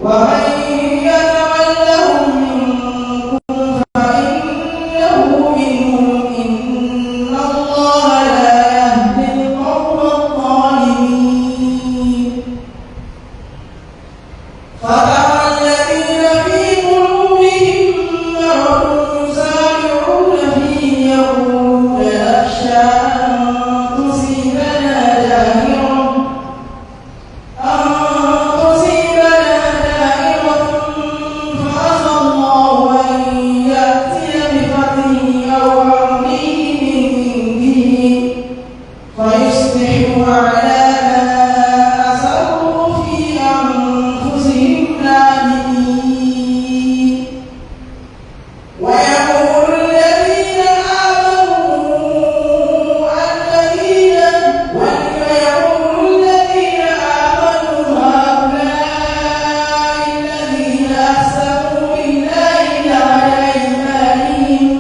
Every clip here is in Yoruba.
ومن يتولهم منكم فإنه منهم إن الله لا يهدي القوم الظالمين. فترى الذين في قلوبهم مرض يسارعون فيه يقولون نخشى أن تصيبنا دائرة فعسى الله أن يأتي بفتح أو أمر من عنده فيصبحوا على ما أسروا في أنفسهم نادمين. ويقول الذين آمنوا الذين ويقول الذين آمنوا هؤلاء الذين أقسموا بالله جهد أيمانهم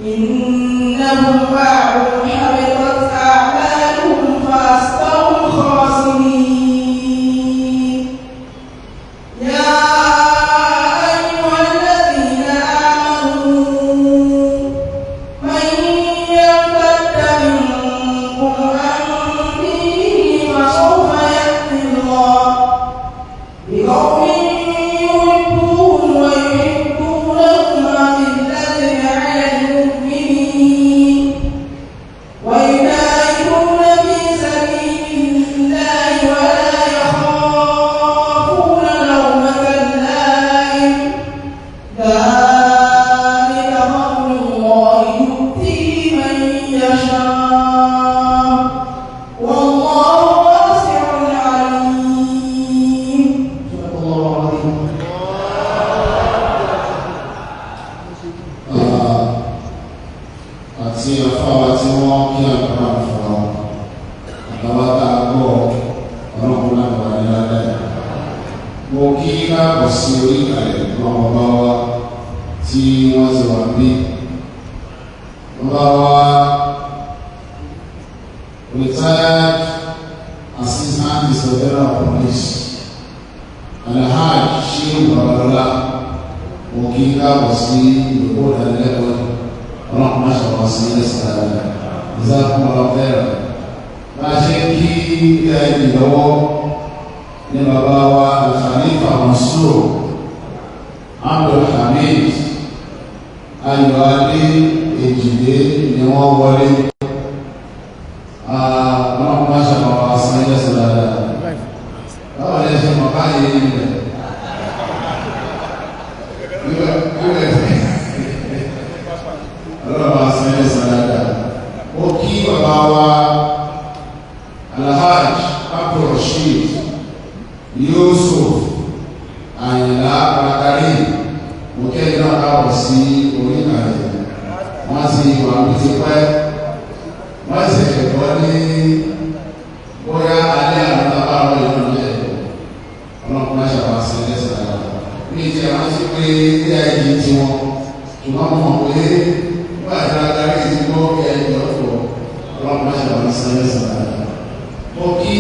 إنهم معكم حبطت أعمالهم فأصبحوا خاسرين. يا أيها الذين آمنوا من يرتد منكم عن دينه فسوف يأتي الله بقوم يحبهم ويحبونه أذلة على المؤمنين ويجاهدون في سبيل الله ولا يخافون لومة لائم ذلك فضل الله يؤتيه من يشاء والله واسع عليم. صدق الله العظيم. Àti afáwa tí wọ́n kí àdúrà fún wa, àtàwọn tá a gbọ́, ọlọ́run láti wà ní ládàá. Mo kí káàbọ̀ sí orí ìkàlẹ̀ àwọn bàbá wa tí wọ́n ti wà bí bàbá wa, retired Assistant Inspector General of Police, Alhaji Shehu Babalola. Mo kí káàbọ̀ sí ìlú ìdánilẹ́kọ̀ọ́. Ọlọ́run má ṣe wá sí ẹsẹ̀ dáadáa. Jazakumullahu khairan. Bá a ṣe kí ẹ̀yìn lọ́wọ́ ní bàbá wa Al-Khalifa Mansur Abdulhamid Ayọ̀adé Èjìdé ni wọ́n wọlé. Ọlọ́run má ṣe wá sí ẹsẹ̀ dáadáa. Báwo ni ẹ ṣe mọ̀ báyìí nílẹ̀? Níbẹ̀ ọlọ́run wa san ẹ̀ san dáadáa. Mo kí bàbá wa Alhaj Abdulrasheed Yusuf Àyìnlá Arakari. Mo kẹ́ ẹ̀ náà káwọ̀ sí orí ìkàlẹ̀. Wọ́n ti wà ní ti pẹ́, wọ́n sì ẹ̀kọ́ ní bóyá alẹ́ àwọn tábà rọ̀ ìlú ní ẹ̀kọ́. Ọlọ́run má ṣàbà sí ẹ̀ san dáadáa. Ní ìjẹ́ àwọn ti pé AIG tiwọn, ṣùgbọ́n mo mọ̀ pé nígbà tí adarí ti gbọ́ AIG ọ̀pọ̀, ọlọ́run má ṣàbà sí ẹ̀ san dáadáa. Mo kí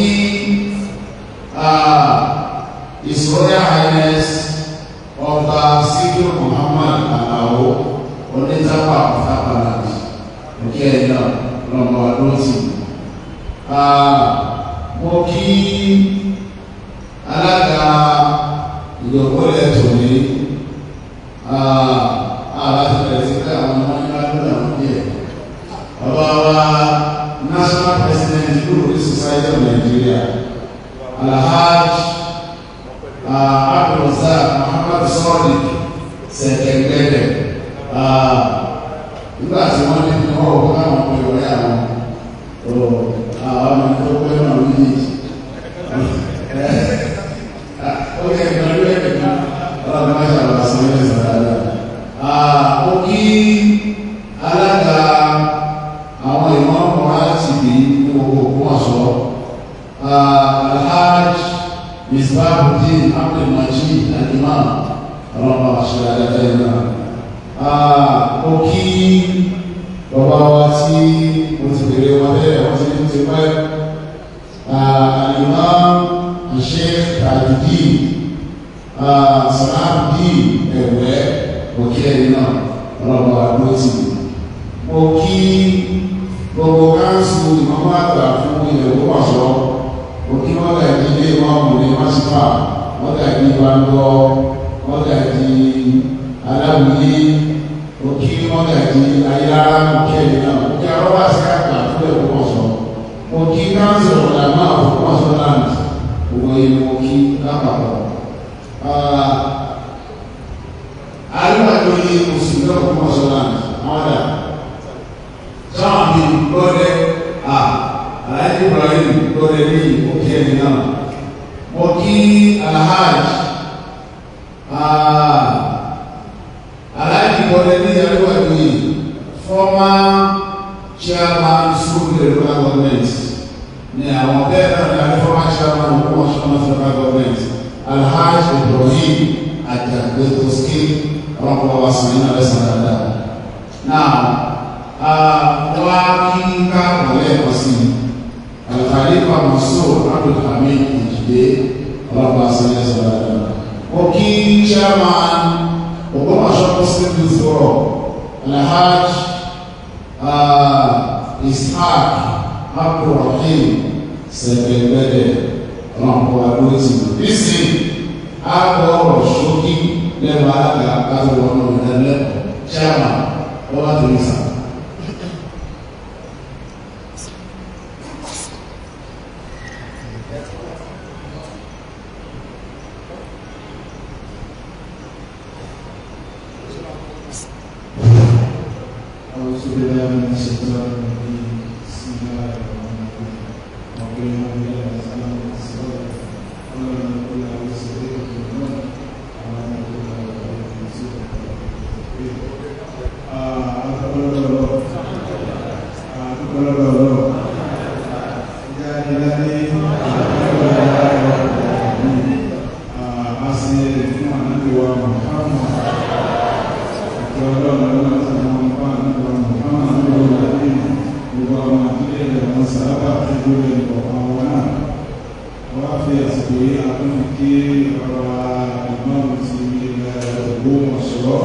His Royal Highness Ọba Sikiru Muhammad Alao Onítàpá of Tapaland. Mo kí ẹ̀ náà lọ́mọ ọdún tì. Mo kí alága ìjọkọ́lẹ̀ tòní àbáṣe bẹ̀rẹ̀ sí pé àwọn ọmọ nígbà tó dà wọ́n díẹ̀. Bàbá wa National President Nurudeen Society of Nigeria, Alhaj Abdulrazak Muhammad Sadiq Sẹ̀kẹ̀gbẹ̀dẹ̀, nígbà tí wọ́n ní ní wọ́n wọ́n káwọn pè wọ́n yà wọ́n àwọn ọmọ tó pẹ́ náà méjèèjì. Ó yẹ kí wọ́n lé ẹ̀ka ọlọ́run má ṣàlùwà sí ilé ìsọ̀rọ̀. Mo kí alága àwọn ìmọ̀ láti bí ní gbogbo Ògbómọ̀ṣọ́, Alhaj Misbahudeen Abdulmajid Alimam. Ọlọ́run bá ṣe adájọ́ yìí náà. Mo kí bàbá wa tí mo ti bèrè wọn bẹ́ẹ̀, wọ́n ti ní ti pẹ́, Alimam Sheikh Tajudeen. Sàlámù ẹ̀wẹ́ mo kí ẹ̀yin náà, ọlọ́run àdúró tì mí. Mo kí gbogbo káńsù ìmọ̀mọ́ àgbà fún ilẹ̀ Ògbómọ̀ṣọ́. Mo kí wọ́n gà jí ilé ìmọ̀ọ́mù ní Mọ́sífà, wọ́n gà jí Bangọ́, wọ́n gà jí Aláwìyé. Mo kí wọ́n gà jí Ayélára, mo kí ẹ̀yin náà. Mo kí arọ́bà sí àgbà fún ilẹ̀ Ògbómọ̀ṣọ́. Mo kí káńsù ọ̀làmọ́ Ògbómọ̀ṣọ́ land, gbogbo yìí mo kí lápapọ̀. Àríwájú mùsùlùmí Ògbómọ̀ṣọ́ land, àwọn dà sáwọn bíi gbọ́dẹ à Alhaji Ibrahim gbọ́dẹ ní òkè ẹni náà. Mo kí Alhaj Alhaji gbọ́dẹ ní àríwájú yìí, former chairman Surulere local government ní àwọn bẹ́ẹ̀ náà ní àrí former chairman Ògbómọ̀ṣọ́ local government, Alhaj Ibrahim Ajagbe Toski, ọlọ́pàá wa sàn yín náà lẹ́sàn dáadáa. Now, wá kí káàbọ̀ lẹ́ẹ̀kan sí i Al-Khalifa Mansur Abdulhamid Ejide, ọlọ́pàá sàn yín lẹ́sàn dáadáa. Mo kí chairman Ògbómọ̀ṣọ́ Muslim Youth Forum, Alhaj Ishaq Abdulrahim Sẹ̀gbẹ̀gbẹ̀dẹ̀, ọlọ́pàá ló ti nísìnyí. A gbọ́ ọ̀rọ̀ ṣókí lẹ́nu alága láti wọnú ìdánilẹ́kọ̀ọ́. Chairman, ọlá tó ní sàn. أعوذ بالله من الشيطان الرجيم. بسم الله الرحمن الرحيم. وقل لله سلام الصلاة ولا نقول له صديق النور ولا نقول له. Wọ́n fi àsìkò yìí àtúnfi kí ọ̀rọ̀ ìmọ̀ọ́mù ti ilẹ̀ Ògbómọ̀ṣọ́.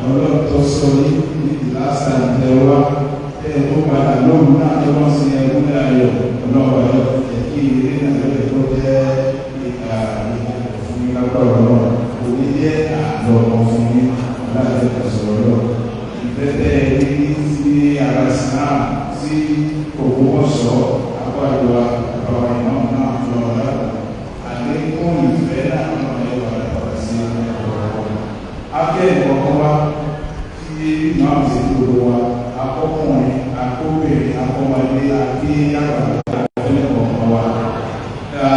Ọlọ́run tó sọ yìí ní the last time tẹ wá ẹ tó padà lóhùn náà tó wọ́n sin ẹkún ní ayọ̀, ọlọ́run ayọ̀ jẹ́ kí eré náà lọ́dẹ̀ tó jẹ́ ìgbà ìgbà fún yín lágbára ọlọ́run, kò ní jẹ́ àlọ́ fún yín láti ẹ̀kọ́ sọ̀rọ̀ lọ. Ìfẹ́ tẹ́ ẹ ní sí ara Islam sí Ògbómọ̀ṣọ́ àpáàdùn àbáwá ìmọ̀ náà lọ lápò àlékún ìfẹ́ náà lọ́nà ẹ̀wà àpàdà sí ọ̀rọ̀. Afẹ́ ìkọ̀ọ̀kan wa tí máa ń ṣe gbogbo wa, akọkùnrin, akóbìnrin, akọmọdé àti àgbàlagbà, ọ̀kan wa.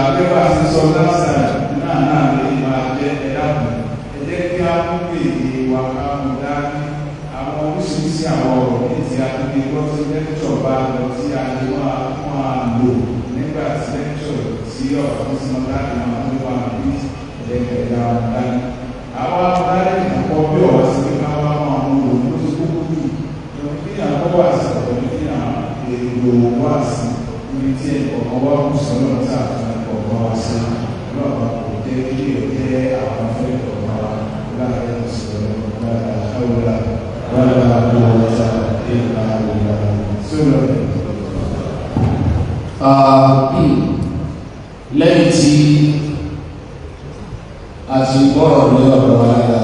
Àgbẹ̀bà ti sọ lásà náà náà lè máa jẹ́. Ẹ̀dá kan, ẹ jẹ́ kí á mú èdè wa ká mú dání. Àwọn oríṣiríṣi àwọn ọ̀rọ̀ ní ti àtúndì gbọ́ tí lẹ́kítọ̀ bá lọ tí a lè máa máa lò nígbà tí lẹ́kítọ̀ tí ọ̀rọ̀ tó ti mọ láti máa tó wà ní ẹ̀ẹ́dẹ̀gbẹ̀dá wọn dání. Àwọn amúdání nìkan bí ọ̀rọ̀ sí ní ká wá máa mú lò ló ti kúkú jù. Kí àwọn wà sí ọ̀rọ̀ ní kí àwọn èrò wà sí ibi tí ẹ̀kọ̀ọ̀kan wá kù sọ́nà tí àtúnṣe ẹ̀kọ̀ọ̀kan wá sí, ọlọ́ọ̀bá kò jẹ́ kí ẹ̀ jẹ́ àwọn afẹ́ ẹ̀kọ̀ọ̀kan wa láàrin ìṣòro láàrin àwòrán wàlá quwwata illa billah sólọ. Lẹ́yìn tí a ti gbọ́rọ̀ ní ọ̀dọ̀ alága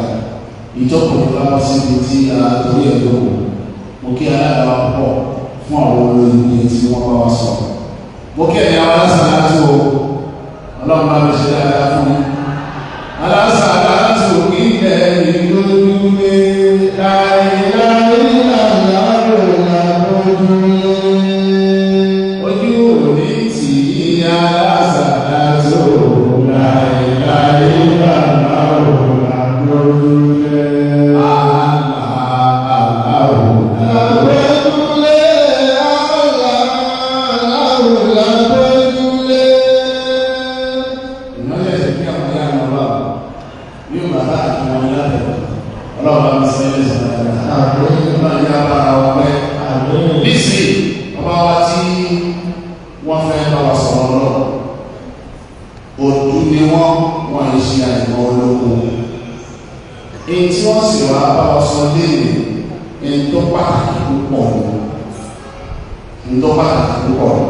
ìjókòó lábọ́ síbi tí a torí ẹ̀ lóko, mo kí alága wa pọ̀ fún àwọn olóyìn tí wọ́n bá wa sọ. Mo kí ẹ̀yin àwọn alásàlátù o, ọlọ́run bá mi ṣe dáadáa fún mi. Alásàlátù ilẹ̀ ìlójúlé láìláìláìláìlójúlé ojú òní tì í alásàlátù láìláìláìláìlójúlé. wọn látẹ̀kọ́. Ọlọ́run bá mi sẹ́yìn sọ̀rọ̀ dáadáa. Ọlọ́run yá bára wa pẹ́. Nísì, ọba wa tí wọ́n fẹ́ bá wa sọ̀rọ̀ lọ. Òdú ni wọ́n, wọ́n yìí ṣe àìmọ́ ológun. Èyí tí wọ́n sì wá bá wa sọ léèrè, èyí tó pàtàkì púpọ̀ ni. Èyí tó pàtàkì púpọ̀ ni.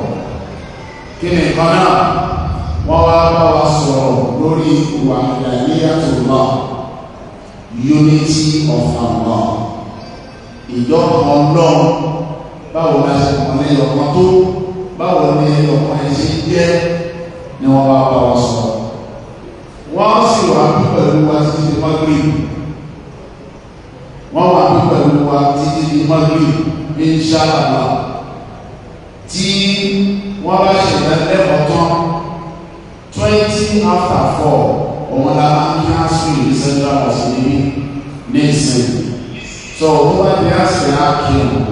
Kí ni nǹkan náà? Wọ́n wá bá wa sọ̀rọ̀ lórí wahdaniyatullah, unity of Allah. Ìjọ kan lọ́n, báwo la ṣe kàn ní ọ̀kan tó, báwo ni ọ̀kan ẹ̀ ṣe jẹ́ ni wọ́n wá bá wa sọ̀rọ̀. Wọ́n sì wà bí pẹ̀lú wa títí di Maghrib. Wọ́n wà bí pẹ̀lú wa títí di Maghrib, insha Allah. Tí wọ́n bá ṣe ìdánilẹ́kọ̀ọ́ tán, 4:20, òun la máa ń kí àṣírí ní Central Mosque níbí ní ìsìn. So tó bá di àṣírí á kírun,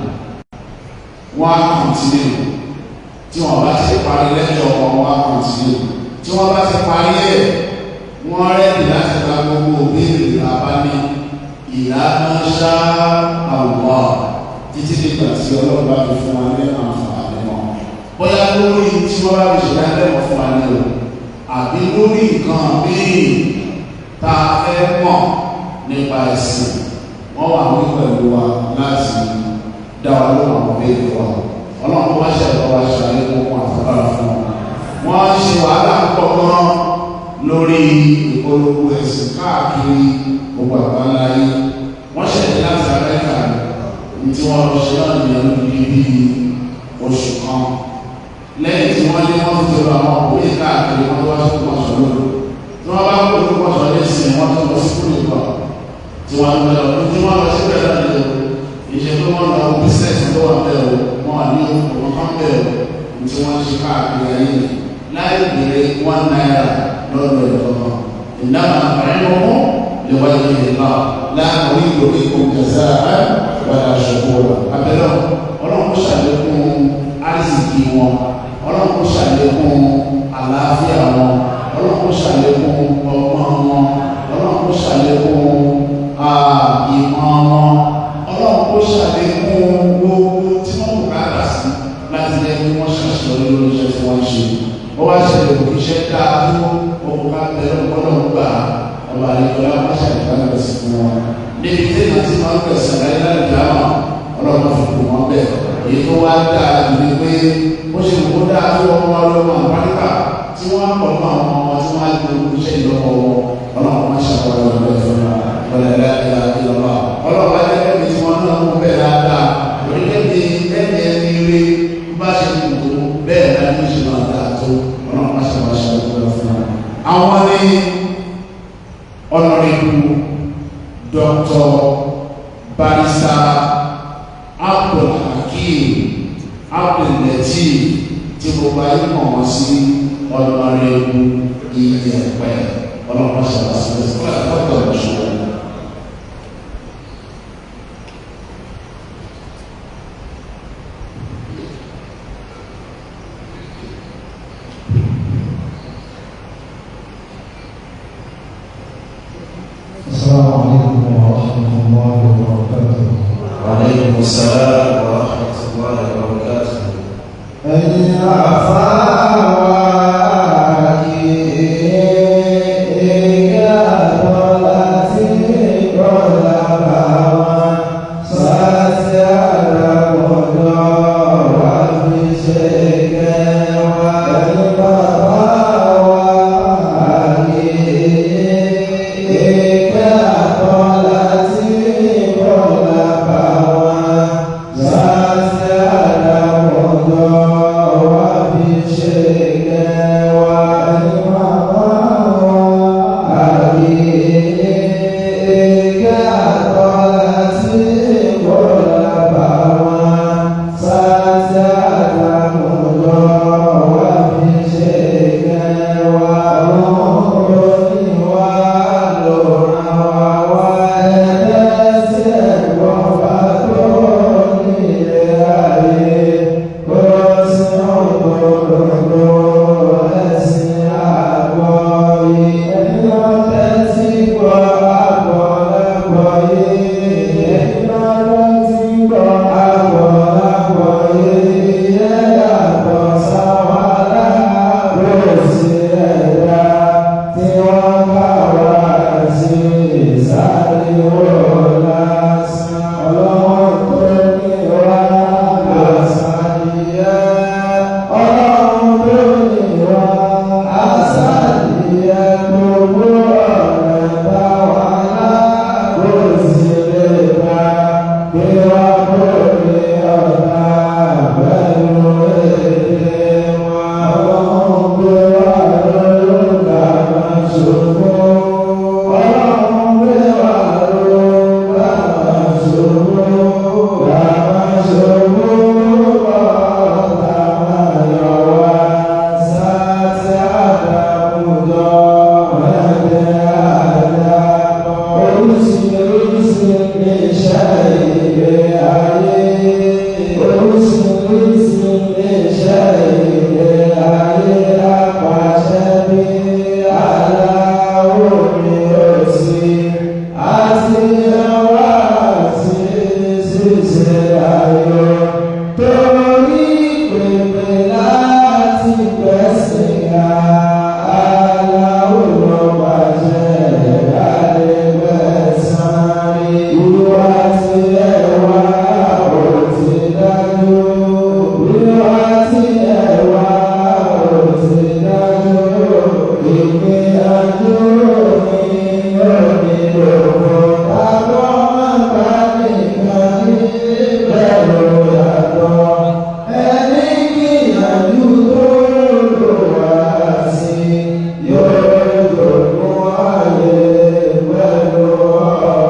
wọ́n á continue. Tí wọ́n bá ti parí lẹ́jọ́ wọn, wọ́n á continue. Tí wọ́n bá ti parí ẹ̀, wọ́n ready láti gba gbogbo òbéèrè àbá ní ìlànà ṣá àwọ̀ títí nígbà tí Ọlọ́run bá fi fún wa ní àǹfààní wọn. Bóyá lórí tí wọ́n bá fi ṣèdánilẹ́kọ̀ọ́ fún wa ní o, àbí lórí nǹkan míì tá a fẹ́ mọ̀ nípa ẹ̀sìn, wọ́n wà ní pẹ̀lú wa láti dá wa lóhùn àwọn béèrè wa. Ọlọ́run wá ṣẹ̀dá wa ṣàlékún fún àtàbàrà fún wọn. Wọ́n ṣe wàhálà púpọ̀ gan lórí ìpolongo ẹ̀sìn káàkiri gbogbo àgbáńlá yìí. Wọ́n ṣẹ̀dá láti Amẹ́ríkà ní tí wọ́n lọ ṣe náà nìyẹn lórí bí oṣù kan. Lẹ́yìn tí wọ́n lé wọ́n ti lọ àwọn òye káàkiri wọ́n tó wá sí pọ̀ṣọ́ lóru. Tí wọ́n bá kó ní pọ̀ṣọ́ ní ìsìn wọ́n tó lọ sí kúrò ìgbà. Tí wọ́n lọ tí wọ́n lọ sí bẹ̀rẹ̀ náà ni o. Ìṣe pé wọ́n lọ bísẹ̀sì tó wà bẹ́ẹ̀ o, wọ́n wà ní òkú kan bẹ́ẹ̀ o, tí wọ́n ṣe káàkiri ayé ni. Láì béèrè ₦1 lọ́dọ̀ ìjọba. Ìnáwó àfààní lè wáyé ìlà láàrin ìlú ìkó jẹ̀sẹ̀ wàlá ṣòkòrò. Abẹ́lẹ́ Ọlọ́run kó ṣàlékún àrísìkí wọn, Ọlọ́run kó ṣàlékún àlàáfíà wọn, Ọlọ́run kó ṣàlékún ọgbọ́n wọn, Ọlọ́run kó ṣàlékún ìmọ̀ wọn, Ọlọ́run kó ṣàlékún gbogbo tí wọ́n bùkátà sí láti jẹ́ kí wọ́n ṣàṣeyọrí lórí iṣẹ́ tí wọ́n ń ṣe. Ó wá ṣẹlẹ̀ kò iṣẹ́ dáa tó okùn ká bẹ̀rẹ̀ ọlọ́run gbà ọba àlejò aláwọ̀ ṣàìbá sí fún wọn. Níbi tí èèyàn ti máa ń gbẹ̀sẹ̀ láyé láì dáhùn, Ọlọ́run fi kù wọ́n bẹ̀. Èyí tó wá dáa jù ni pé ó ṣe kó dáa tó ọmọ wa lọ́mọ àbáríkà tí wọ́n á pọ̀ mọ́ àwọn ọmọ tí wọ́n á gbé iṣẹ́ ìlọ́wọ́ wọn. Ọlọ́run máa ṣàkóso ọ̀rọ̀ ẹ̀ fún wa. Ọlọ́run ọlọ́run á jẹ́ kẹ́mi tí wọ́n náà mú bẹ́ẹ̀ dáadáa. Orílẹ̀-èdè ẹni ẹni rí bá ṣe kù tó bẹ́ẹ̀ náà ní ṣe máa dáa tó. Ọlọ́run máa ṣàkóso ọ̀rọ̀ fún wa. Àwọn ní Honorable Dr. Barrister Abdulhakeem Abdul-Lateef tí gbogbo ayé mọ̀ wọ́n sí Honorable Iyẹ̀pẹ̀. Ọlọ́run ṣàlàyé ọ̀dọ̀ ìṣòro. السلام عليكم ورحمة الله وبركاته. وعليكم السلام ورحمة الله وبركاته. ẹ̀yin àfáà wa ìyá àtọ́lá tí kọ́lá bá wa sáàtì àdàkọ̀dọ̀ wà fi ṣe kẹwàá. Ẹ̀yin bàbá wa ìyá àtọ́lá tí kọ́lá bá wa sáàtì àdàkọ̀dọ̀ wà fi Oríṣiríṣi iṣẹ́ ilé ayé. Oríṣiríṣi iṣẹ́ ilé ayé apàṣẹ bí aláwọ̀ mi ò sí. Àti àwa àti ṣíṣe ayọ̀. Torí pèpè láti gbẹ̀sìn ga, aláwọ̀ ló pàṣẹ kálẹ̀ gbẹ̀san rí. Ìwà tí ẹ wá ò ti dájú. Ìwà tí ẹ wá ò ti dájú. Ìgbìyànjú mi ò ní lòpọ̀. Bàbá máa bá nìkan ní bẹ̀rù yàtọ̀. Ẹni gbìyànjú tó lò wá sí yóò jogún ayé pẹ̀lú ọ̀rọ̀.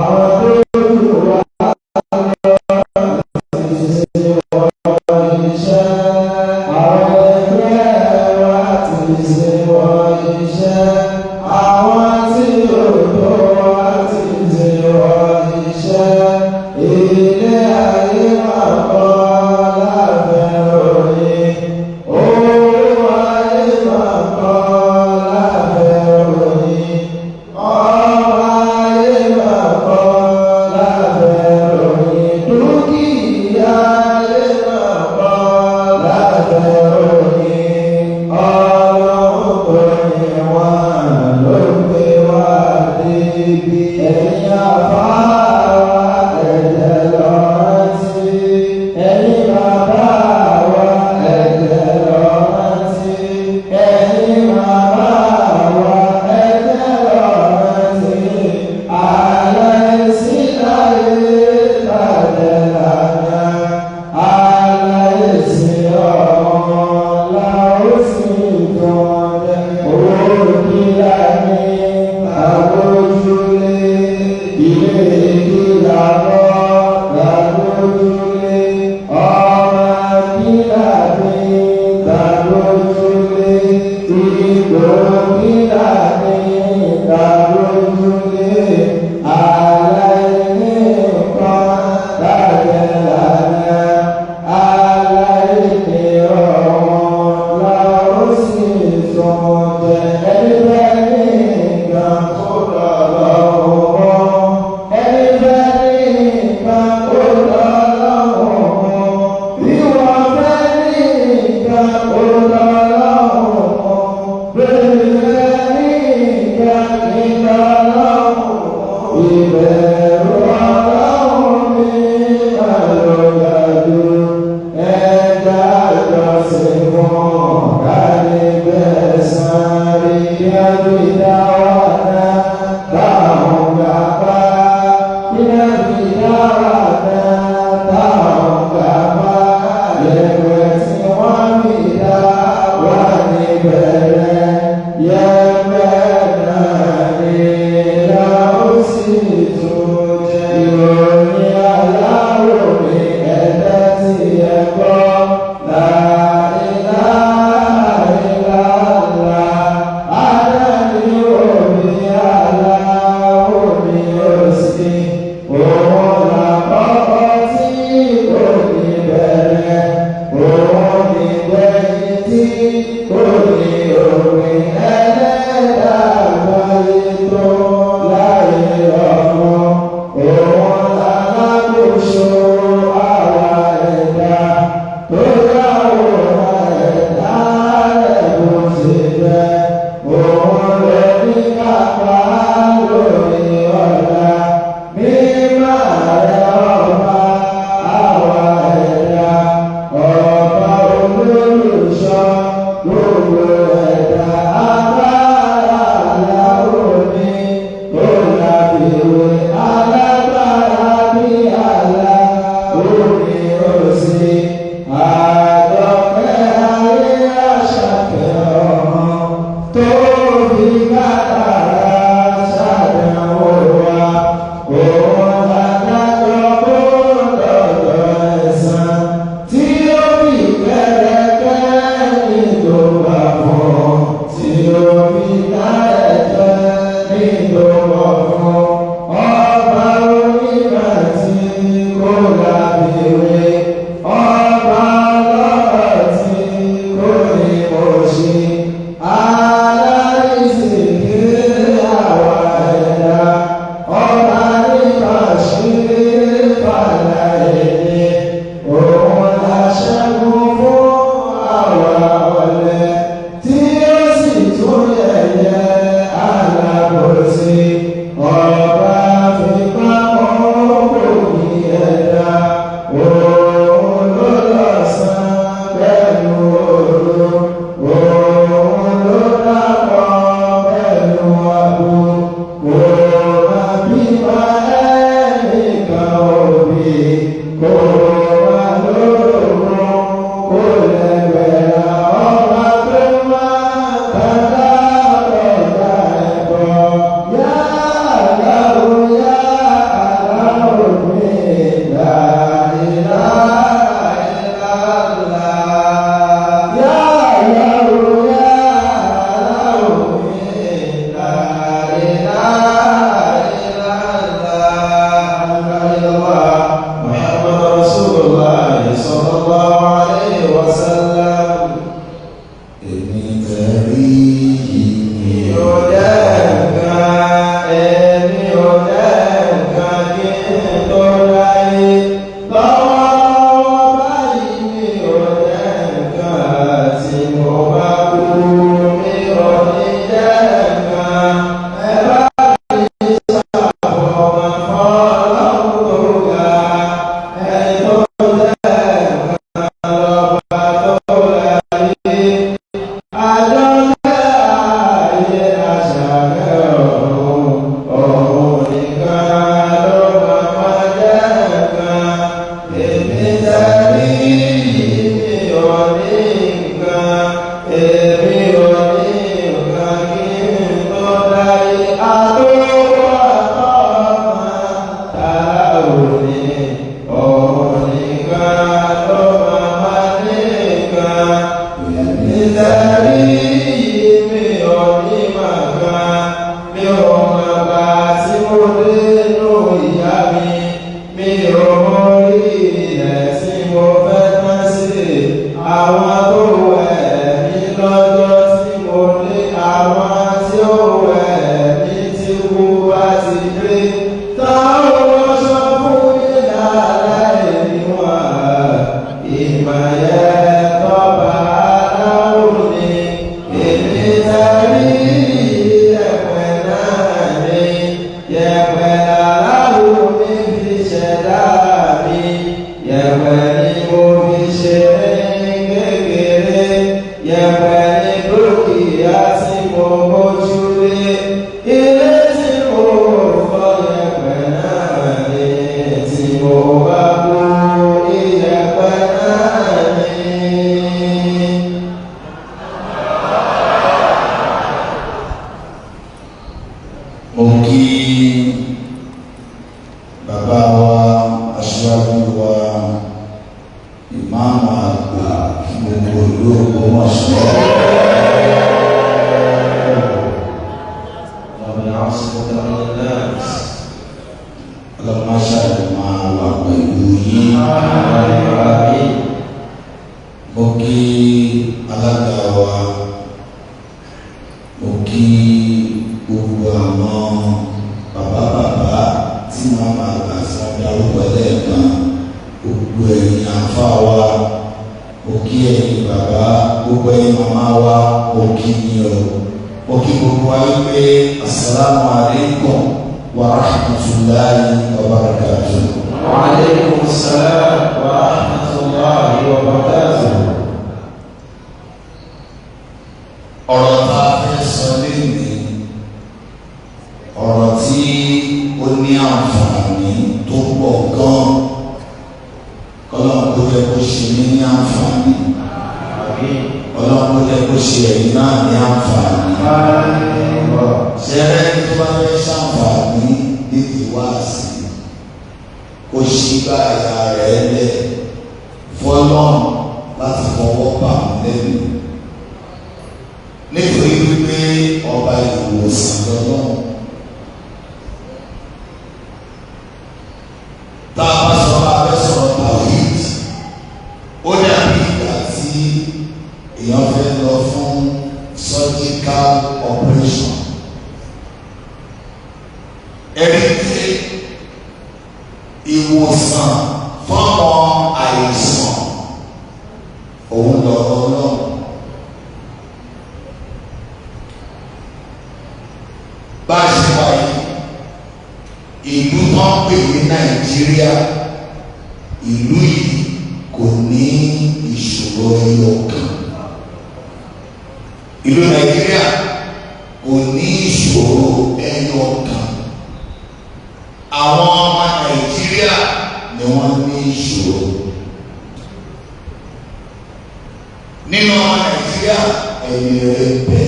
Àwọn tó lù wá lọ ti ṣe wọ́n iṣẹ́. Àwọn ẹgbẹ́ wa ti ṣe wọ́n iṣẹ́. Àwọn tí ò tó wa ti ṣe wọ́n iṣẹ́. Ilé ayé máa kọ́ lábẹ́ òye. Owó ayé máa kọ́ lábẹ́ òye. Ọmọ ayé máa kọ́ lábẹ́ òye. Dúkìá ayé máa kọ́ lábẹ́ òye. Ọlọ́run tó ní wá ló gbé wá débi. Ẹ̀yin àfáà wa ẹ̀jẹ̀ lọ rántí. Ẹ̀yin bàbá wa ẹ̀jẹ̀ lọ rántí. Ẹ̀yin màmá wa ẹ̀jẹ̀ lọ rántí. ti dé táwọn aṣọ fún ìlànà ìwà ìmọ̀yẹ tọ́ba aláwọ̀ ni èmi tẹ̀lé yẹ̀pẹ̀ náà ni yẹ̀pẹ̀ aláwọ̀ mi fi ṣẹ̀dá mi yẹ̀pẹ̀ ni mo fi ṣe kékeré yẹ̀pẹ̀ ni dúkìá tí mo mójúlé ilé tí mo kọ́ yẹ̀pẹ̀ náà ni tí mo bá kú ìyẹ̀pẹ̀ náà ni. Mo kí bàbá wa, aṣíwájú wa, ìmáàmù àgbà fún gbogbo ìlú Ògbómọ̀ṣọ́. ومن عصمك من الناس. Ọlọ́mọṣà ló máa wà pẹ̀lú yín. آمين. Mo kí alága wa, mo kí gbogbo àwọn bàbá bàbá tí màmá àgbà tí wọ́n darúgbó lẹ́ẹ̀kan, gbogbo ẹ̀yin àǹfà wa, mo kí ẹ̀yin bàbá, gbogbo ẹ̀yin màmá wa, mo kí yín o. Mo kí gbogbo wa wípé asalaamu alaykum wa rahmatulahi wa barakatuh. وعليكم السلام ورحمة الله وبركاته. Ọ̀rọ̀ tá a fẹ́ sọ lénìí, ọ̀rọ̀ tí ó ní àǹfààní tó pọ̀ gan-an, kọ́lọ́n kó jẹ́ kó ṣe mí ní àǹfààní, آمين. ọlọ́run kó jẹ́ kó ṣe ẹ̀yin náà ní àǹfààní. Ṣẹ́rẹ́ tó bá fẹ́ ṣàǹfààní nídìí wáàsí, kó ṣí báyà rẹ̀ lẹ̀ fọlọ́n láti fọwọ́ bà wọ́n lẹ́nu, nítorí wípé ọba ìwòsàn lọ́lọ́run. Tá a bá sọ bá a fẹ́ sọ̀rọ̀ tawhid, ó dàbí ìgbà tí èèyàn fẹ́ lọ fún surgical operation. Ẹ̀rí pé ìwòsàn fáwọn àìsàn òun lọ̀rọ̀ Ọlọ́run. Bá a ṣe wà yìí, ìlú tó ń pè ní Nàìjíríà, ìlú yìí kò ní ìṣòro ẹyọ kan. Ìlú Nàìjíríà kò ní ìṣòro ẹyọ kan. Àwọn ọmọ Nàìjíríà ni wọ́n ní ìṣòro. Nínú ọmọ Nàìjíríà, ẹni rere bẹ,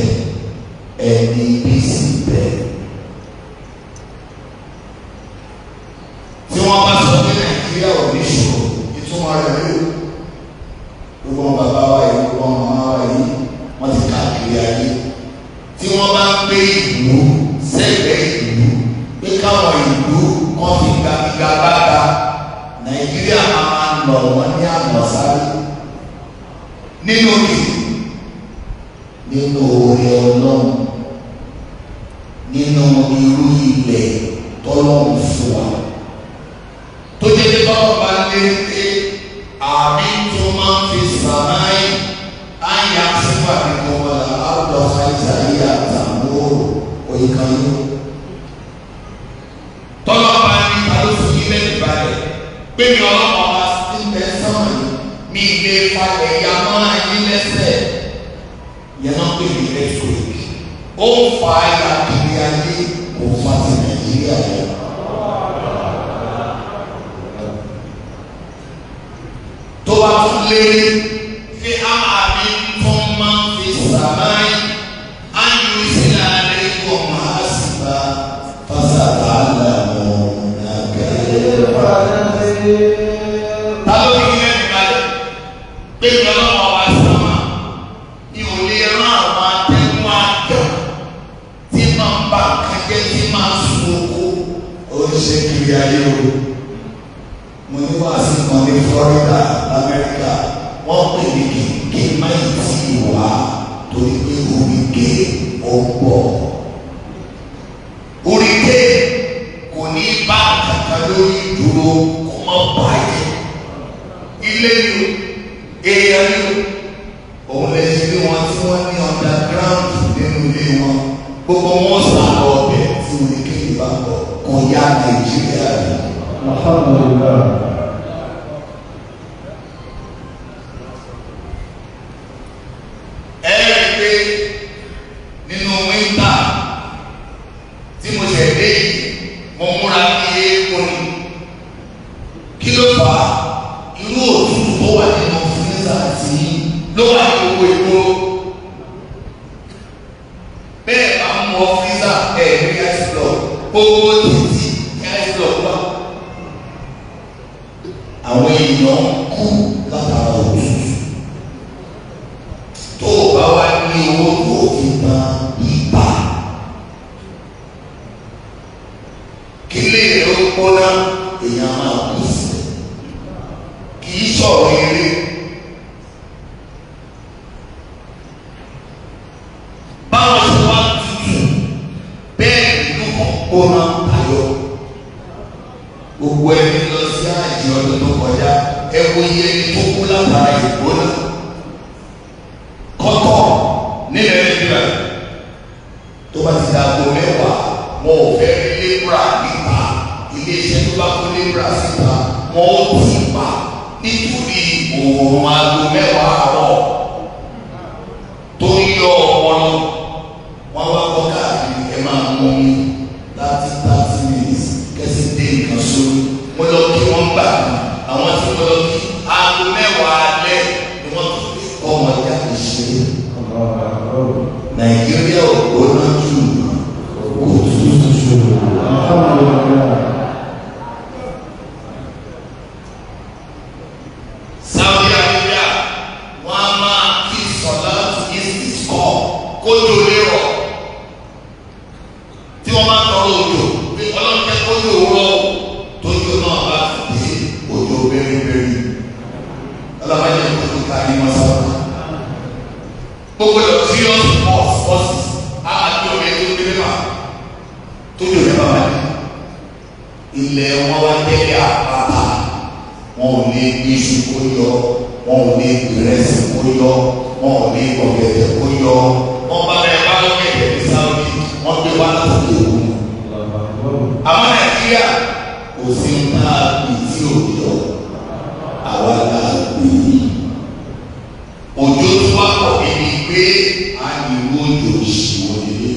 ẹni ibi sì bẹ. Tí wọ́n bá sọ pé Nàìjíríà ò ní ìṣòro, ìtumọ̀ rẹ̀ ló gbogbo wọn bàbá wa yìí, gbogbo wọn màmá wa yìí, wọ́n ti káàkiri ayé. Tí wọ́n bá ń gbé ìlú sẹ́gbẹ̀ẹ́ ìlú pé káwọn ìlú kan fi gbàgbàgbàgbà, Nàìjíríà máa máa nà wọ́n ní àná sáré nínú kì nínú oore Ọlọ́run, nínú irú ilẹ̀ tọ́lọ́run fún wa, tó jẹ́ pé báwọn bá lé pé àmì tó máa ń fi sàmáì àyà sípà nínú wàlà áwùjọ fàìsàyà àtàmúrò òyìnkan yìí. Tọ́lọ́ba ní ta ló fi ilé ìbàlẹ̀ pé mi ọlọ́mọ bá sí bẹ sánmà yìí, mi lè falẹ̀ ya máa yín lẹ́sẹ̀ yẹn náà pè mí earthquake. Ó ń fa ẹ̀yà kiri ayé, kò fa ti Nàìjíríà yẹn. Tó bá tún lérí fi àmì tó máa ń fi sàmáì áyù sílẹ̀ àlẹ́ kò máa sì bá fásitì àlàmù nàgẹ́. Ta ló ní ilé ìbàlẹ̀ pé kí ọlọ́wọ́ wa sánmà ní ò lè rán àwọn atẹ́gùn àgbà tí máa ń bá nǹkan jẹ́, tí máa ń sun oko? Ó ń ṣe kiri ayé o. Mo ní wàásù kan ní Florida, Amẹ́ríkà, wọ́n pè ní kí n má yìí tí ì wá torí pé oríkè ó ń bọ̀. Oríkè lórí ìdúró kó má bàjẹ́. Ilé ni o, èèyàn ni o. Òun lè ṣe bí wọn tí wọ́n ní underground nínú ilé wọn. Gbogbo wọn sá lọ ọbẹ̀ tí wọn ní kéde bá bọ̀ kò yá Nàìjíríà rẹ̀. Alhamdulillah. Ẹ rí i pé nínú wíńtà tí mo ṣẹ̀ dé yìí, mo múra bí eégún ni. Kí ló fà á? Irú òtútù tó wà nínú fírísà tí ló wà ní gbogbo ìgboro. Bẹ́ẹ̀ bá ń mọ fírísà ẹ̀ ní ice block, gbogbo títì ní ice block wà. Àwọn èèyàn ń kú látara òtútù. Tó o bá wá ní owó tó o fi tan ibà, kí lè rẹ ó gbóná, èèyàn máa kú sí i. Kì í sọ̀rọ̀ eré. Báwọn ṣe wá tutù bẹ́ẹ̀ ìlú kan gbóná tayọ. Gbogbo ẹni lọ sí àjẹ ọdún tó kọjá, ẹ wo iye ẹni tó kú látara ìgbóná. Kọ́tọ̀ nílẹ̀ Nàìjíríà tó bá ti dàgbò 10, wọn ò fẹ́ rí lébúrà níta. Iléeṣẹ́ tó bá kó lébúrà síta, wọn ó tì pa nítorí òòrùn aago 10 àárọ̀ tó ń yọ ọpọlọ. Wọn wá kọ́ káàkiri, ẹ máa mú mi 30 minutes kẹsì dé nǹkan sórí. Mo lọ kí wọ́n gbà mí, àwọn tí mo lọ kí aago 10 alẹ́ ni wọ́n tún lè kọ́ wọn jáde ṣe. Nàìjíríà ò gbóná jù, kò tútù jù. Alhamdulillah. Saudi Arabia, wọn a máa kí sọlá istisqo kójú lérò tí wọn máa ń tọrọ òjò pé Ọlọ́run jẹ́ kójú òwúrọ̀, tójú náà bá dé òjò bẹ́rẹ́bẹ́rẹ́. Ọlọ́run jẹ́ kójú kárí wọn sábà. Gbogbo lọ serious forces àti omi tó délé mà tójú rẹ bá wà ní ilẹ̀ wọn wá délé àpáta, wọn ò ní iṣu kó yọ, wọn ò ní ìrẹsì kó yọ, wọn ò ní ọ̀gẹ̀dẹ̀ kó yọ. Wọn bá bẹ̀rẹ̀ bá lọ́gẹ̀dẹ̀ ní Saudi, wọn gbé wá látòkè òkun. Àmọ́ Nàìjíríà kò sí ń tá a bì tí ò yọ, àwa là á gbé òjò tó wá pọ̀ níbi pé a ní irú òjò ìṣòwò nílé.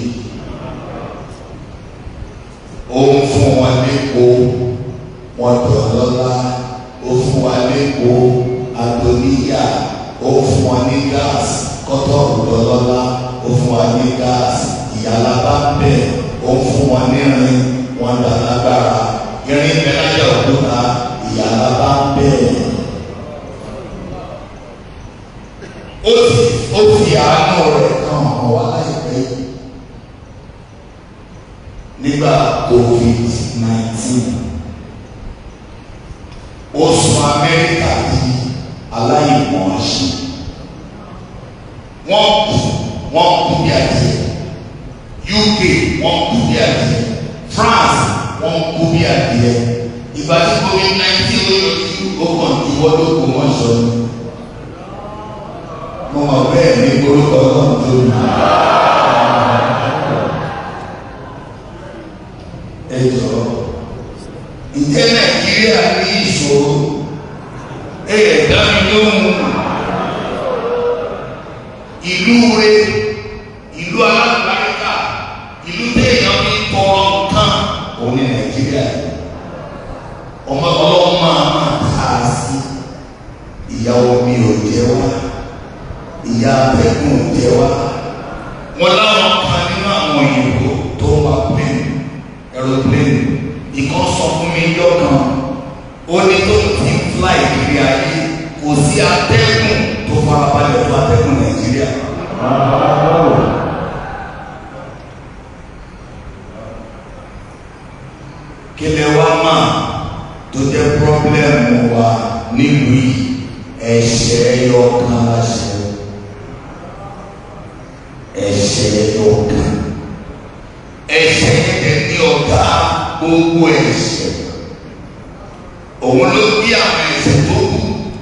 Ó ń fún wọn lépo, wọn dọ̀ lọ́lá. Ó fún wa lépo adoníyà, ó fún wa ní gáàsì kọ́tọ́ọ̀rù dọ̀lọ́lá, ó fún wa ní gáàsì ìyálà bá bẹ̀, ó fún wa nírin, wọn dà lágbára irin mẹ́lájà òkúta ìyálà bá bẹ̀. Ó fi àánú rẹ̀ kan hàn wá láìpẹ́ yìí nígbà COVID-19. Ó sọ Amẹ́ríkà di aláìmọ̀ọ́ṣe. Wọ́n kú, wọ́n kú bí adìẹ. UK, wọ́n kú bí adìẹ. France, wọ́n kú bí adìẹ. Ìgbà tí COVID-19 ó yọjú, ó kàn ju wọ́dọ̀kọ̀ wọ́n sọ ni. Mo mọ̀ bẹ́ẹ̀ ní orúkọ Ọlọ́run tó ní. Ẹ jọ̀ọ́, ǹjẹ́ Nàìjíríà ní ìṣòro? Ẹ dá mi lóhùn. Ìlú re, ìlú alábàárìkà, ìlú téèyàn fi ń tọrọ nǹkan, òun ní Nàìjíríà. Ọmọ Ọlọ́run máa máa ta á sí. Ìyàwó mi ò jẹ wá, ìyá abẹ́gùn ò jẹ wá. Wọn láwọn kan nínú àwọn òyìnbó tó ń wá plane, aeroplane, ìkan sọ fún mi yọ kan, ó ní tó ń ti fly kiri ayé, kò sí atẹ́gùn tó farabalẹ̀ tó atẹ́gùn Nàìjíríà. Kílẹ̀ wa máa tó jẹ́ pírọ́blẹ́mù wa nílùú yìí, ẹ̀ṣẹ̀ ẹyọ kan láṣẹ, ẹ̀ṣẹ̀ ẹyọ kan, ẹ̀ṣẹ̀ yẹn ní ọ̀gá gbogbo ẹ̀ṣẹ̀. Òun ló bí àwọn ẹ̀ṣẹ̀ tó kù.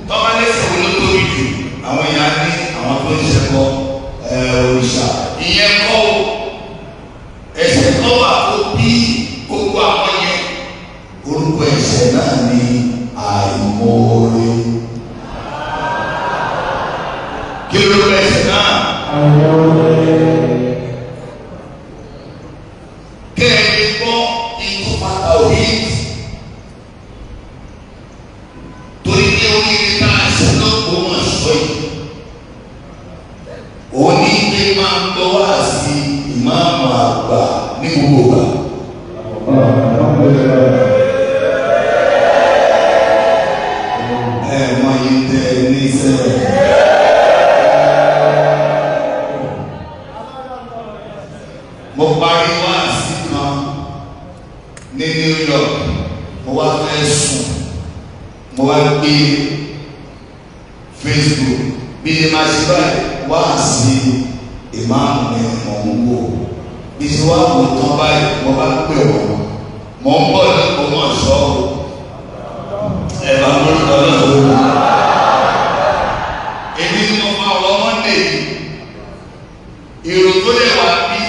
Tọ́ba lẹ́sẹ̀ wo ló tóbi jù? Àwọn èèyàn ní àwọn tó ń ṣẹbọ òrìṣà. Ìyẹn kọ́ o. Ẹ̀ṣẹ̀ kan wà tó bí gbogbo àwọn yẹn. Orúkọ ẹ̀ṣẹ̀ náà ni àìmoore. Kí ló ló ẹ̀ṣẹ̀ náà? Kẹ́ẹ̀ni gbọ́ ikú pátá òbí. Torí pé oríire tá a ṣe l'Ógbómọ̀ṣọ́ yìí. Òní pé máa ń gbọ́ wá sí ìmáàmù àgbà ní gbogbo ìgbà. Ẹ mọ iye tẹ ẹ ní sẹ́ẹ̀. Mo parí wáàsí kan ní New York, mo wá fẹ́ sùn, mo wá gbé Facebook bí ní máa ṣe báyìí wáàsí ìmáàmù ni mò ń wò. Bí ṣe wá wò tán báyìí, mo bá pè wọ́n, mò ń bọ̀ l'Ógbómọ̀ṣọ́ o. Ẹ bá mú lọ́dọ̀ lọ́wọ́. Èmi ni mo máa wọ Monday yìí. Èrò tó lè wá bí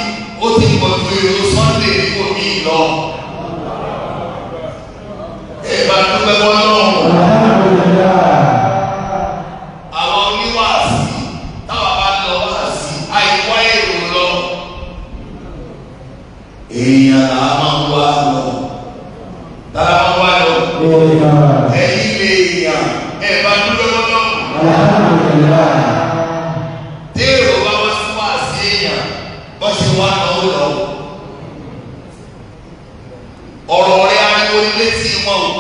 ó ti pọ̀ ju èrò Sunday nípò mí lọ. Ẹ bá dúpẹ́ wọ́n lọ́rùn. Àwọn oníwàásí táwa bá lọ wáàsí àìwá èrò lọ. Èèyàn là á máa ń wá lọ. Tálá máa ń wá lọ. Ẹ̀yin lè yàn ẹ bá dúpẹ́ wọ́n lọ́rùn. Téèrò bá wá sí wáàsí èèyàn bọ́ ṣe wá lọ ó lọ. Ọ̀rọ̀ rẹ̀ ariwo létí wọn o.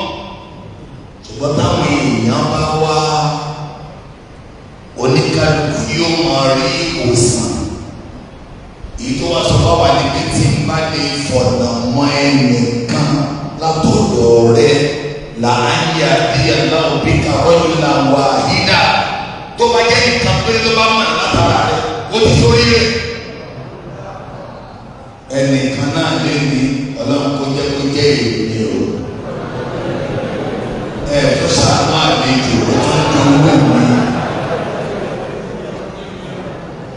Ṣùgbọ́n táwọn èèyàn bá wá, oníkálukú yóò máa rí ìwòsàn. Èyí tó wá sọ fáwa ni pé tí n bá lè fọ̀nà mọ́ ẹnìkan látọ̀dọ̀ rẹ̀ là á ń yà bí aláwọ̀ bí kàrọ́jù là wà hídà. Tó bá jẹ́ nǹkan péré ló bá mọ̀ látara rẹ̀, ó ti sórí rẹ̀. Ẹnìkan náà lé ní ọlọ́run kó jẹ́ kó jẹ́ èmi o. Ẹ tó ṣàánú àlejò ó tún dúró mi.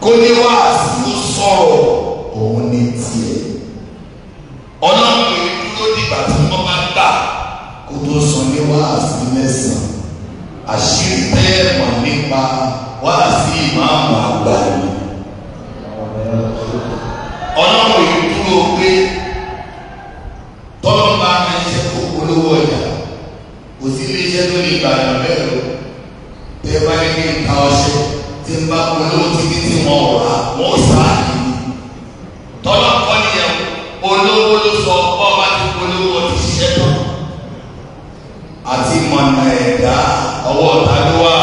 Kó ní wàásù sọ̀rọ̀ òun ní tiẹ̀. Ọlọ́run kò ní dúró dìgbà tí wọ́n bá gbà kó tó sọ ní wàásù mẹ́sàn-án. Àṣírí tẹ́ ẹ̀ mọ̀ nípa wàásù ìmáàmù àgbà ni. Ọlọ́run yìí dúró pé tọ́lọ́ bá máa ń ṣe kó polówó ọjà, kò sí iléeṣẹ́ tó lè gbà yàn bẹ́ẹ̀ lọ. Tẹ́ bá ní kí n ta ọṣẹ tí n bá polówó títí tí wọn ò rà, wọn ò sá yìí. Tọ́lọ́ kọ́ nìyẹn, olówó ló sọ bọ́ bá ti polówó ọtí ṣiṣẹ́ tán. Àti mọ̀nà ẹ̀dá ọwọ́ ta ló wà.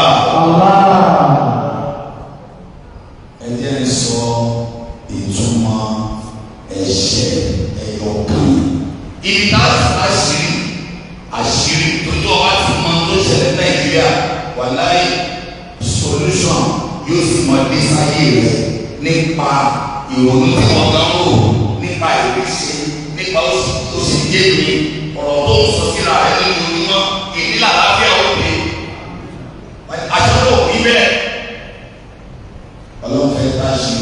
Ẹ jẹ́ n sọ ìtumọ̀ ẹ̀ṣẹ̀ ẹ̀yọ̀kan. Ibi tá a sì àṣírí àṣírí tójú ọba ti mọ tó ṣẹlẹ̀ Nàìjíríà, wàláì solution yóò sì mọ dé sáyé rẹ̀ nípa ìrònú tí wọ́n gan wò, nípa ìrísí, nípa oṣù tó ṣe jẹ́ mi, ọ̀rọ̀ tó ń sọ síra rẹ̀ lójoojúmọ́, ìdílé àlàáfíà ó dé. Aṣọ tó wí bẹ́ẹ̀. Ọlọ́run fẹ́ ká ṣe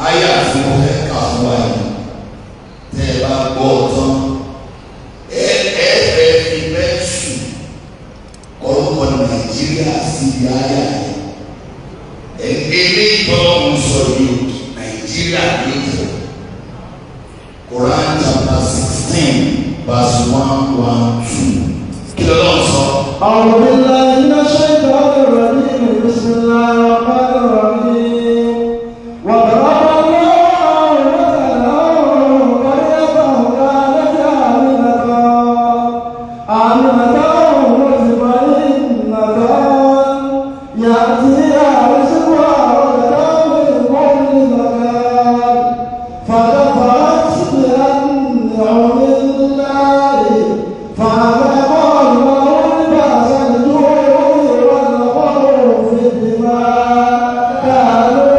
àyà tí mo fẹ́ kà fún wa yìí, tẹ́ ẹ bá gbọ́ tán, ẹ ẹ fẹ́ fi bẹ́ẹ̀sù orúkọ Nàìjíríà síbi àyà yìí. Eléyìí tọ́lọ́run sọ yìí o, Nàìjíríà ló jẹ́. Quran chapter 16 verse 112. Kí lọ́lọ́run sọ? أعوذ بالله من الشيطان الرجيم. بسم الله الرحمن الرحيم. وضرب الله مثلا قرية كانت آمنة مطمئنة يأتيها رزقها رغدا من كل مكان فكفرت بأنعم الله فأذاقها الله لباس الجوع والخوف بما كانوا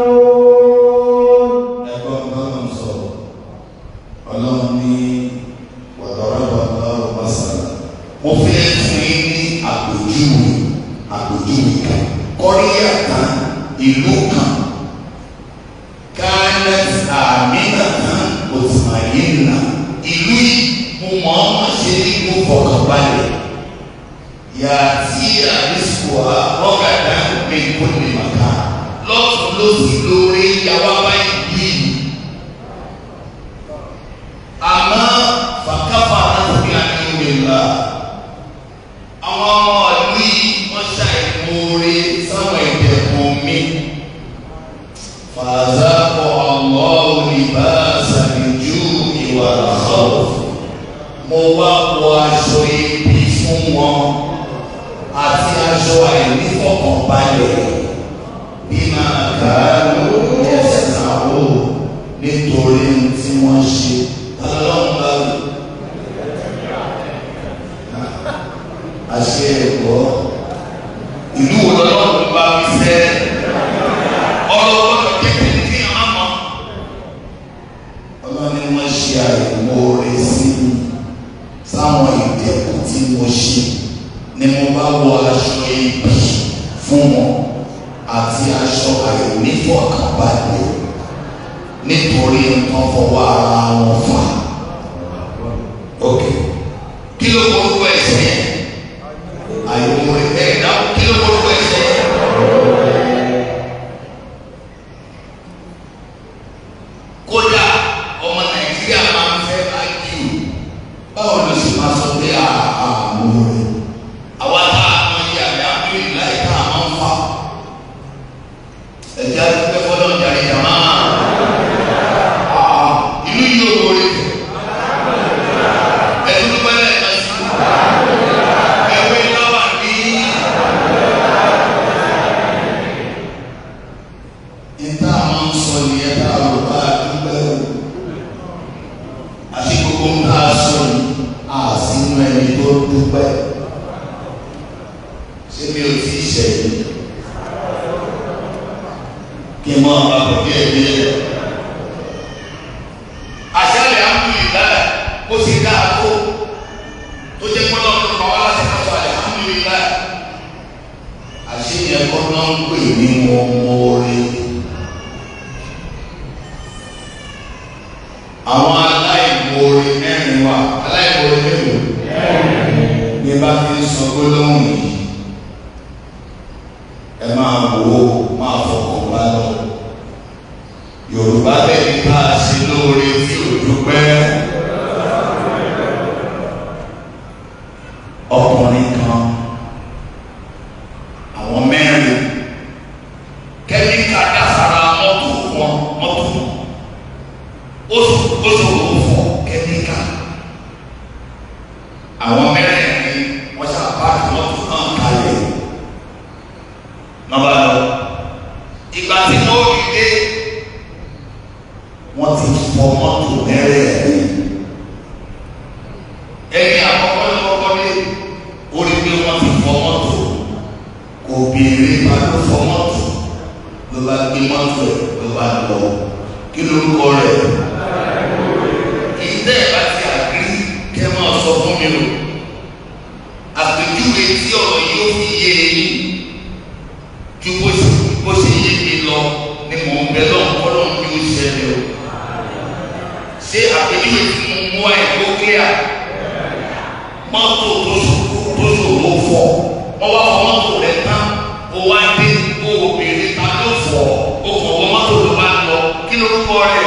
يصنعون. Ẹgbọ́n tọ́lọ́run sọ, ọlọ́run ní wàdọ̀rọ̀bà lọ́rọ̀ mọ́sàlá. Mo fẹ́ fún yín ní àpèjúwe àpèjúwe kan. Kọ́ríyà kan, ìlú kan. Kánẹ́tì àmínà kan, òtùmáyínà. Ìlú yìí mo mọ̀ ọ́n mọ̀ ṣe ní mo fọkànbalẹ̀. Yàtí àrísùwà ọ̀gàdá mi kò lè màkà. Lọ́tún lósì lórí yàwá báyìí yìí. Àmọ́ fàkàfà láti fi àníwò ńlá. Àwọn ọmọ ìlú yìí wọ́n ṣàìmoore sáwọn ìdẹ̀kùn mi. Fàzákọ̀ Allahu libasa al-ju'i wal-khawf. Mo wá wọ aṣọ ibi fún wọn àti aṣọ àìnífọ̀kànbalẹ̀ bí máa kà á ló yẹ̀sán o nítorí ohun tí wọ́n ṣe. Ọlọ́run bá wí. Àṣẹ ẹ̀kọ́ ìlú wo lọ́lọ́run bá wí sẹ́ ọlọ́wọ́ kékeré kí á mọ̀. Ọlọ́run ni wọ́n ṣe àìmoore sí mi sáwọn ìdẹ̀kùn tí mo ṣe ni mo bá wọ aṣọ ibi fún wọn àti aṣọ àìnífọ̀kànbalẹ̀ nítorí nǹkan fọwọ́ ara wọn fà. Ok, kí ló forúkọ ẹ̀ṣẹ̀ yẹn? Àìmoore ẹ̀ dáhùn, kí ló forúkọ ẹ̀ṣẹ̀ yẹn? Kódà ọmọ Nàìjíríà máa ń fẹ́ ágíù, báwo ló ṣe máa sọ pé àmúre? Àwa tá a mọ iye àmì àmì láì tá a máa ń fà. Ẹ̀jẹ̀ àdúgbò fọlọ́ jàre jàmá. Ìlú yìí ò wọlé. Ẹ̀dùn ló bẹ́lẹ̀ kan sí. Ẹ̀wé lọ́wọ́ ní. Ìta máa ń sọ nìyẹn tá a rò bá a dúpẹ́ o. Àti gbogbo ń tá a sọ yìí, a sínú ẹni tó dúpẹ́. Ṣé mi ò tí ì ṣẹ̀yìn? Kí n máa bá bọ̀ díẹ̀ díẹ̀. Àṣálẹ̀ alhamdulillah bó ṣe dáa tó tó jẹ́ pọ́nlọ́ tó pa wá láti ká sọ alhamdulillah. Àṣeyẹ kọ́ náà ń pè ní mo mọ́ọ́rẹ́. Àwọn aláìmoore mẹ́rin wà. Aláìmoore mélòó? Bí bá fi ń sọ gbólóhùn yìí, ẹ máa wò ó, máa fọkàn bá lọ. Yorùbá bẹ́ẹ̀ ni bá a ṣe lóore tí ò dúpẹ́. Ọkùnrin kan, àwọn mẹ́rin, kẹ́míkà dására mọ́tò wọn, mọ́tò wọn ó ṣòro fọ kẹ́míkà. Àwọn mẹ́rẹ̀ẹ̀rin wọ́n ṣàpáàkì mọ́tò náà kalẹ̀ nọ́bà lọ. Ìgbà tí wọ́n rí dé, wọ́n ti fọ mọ́tò mẹ́rẹ̀ẹ̀rin. Ẹni àkọ́kọ́ ló kọ́kọ́ dé, ó rí pé wọ́n ti fọ mọ́tò, kò béèrè bá ló fọ mọ́tò, ló bá gbé mọ́tò ẹ̀ ló bá lọ. Kí lórúkọ rẹ̀? Ìtẹ́ ẹ̀ bá ti àgírí kẹ́ máa sọ fún mi o. Àpèjúwe tí ọ̀rọ̀ yìí ó fi yé eyín ju bó ṣe yé mi lọ ni mò ń bẹ lọ́n kọ́lọ́n ní ó ṣẹlẹ̀ o. Ṣé àpèjúwe tí mo mú ẹ̀ kó clear? Mọ́tò tó ṣòro fọ̀, wọ́n wá fọ mọ́tò rẹ̀ tán, ó wá dé, ó béèrè ta ló fọ̀, ó kàn wọ́n mọ́tò ló bá lọ, kí lórúkọ rẹ̀?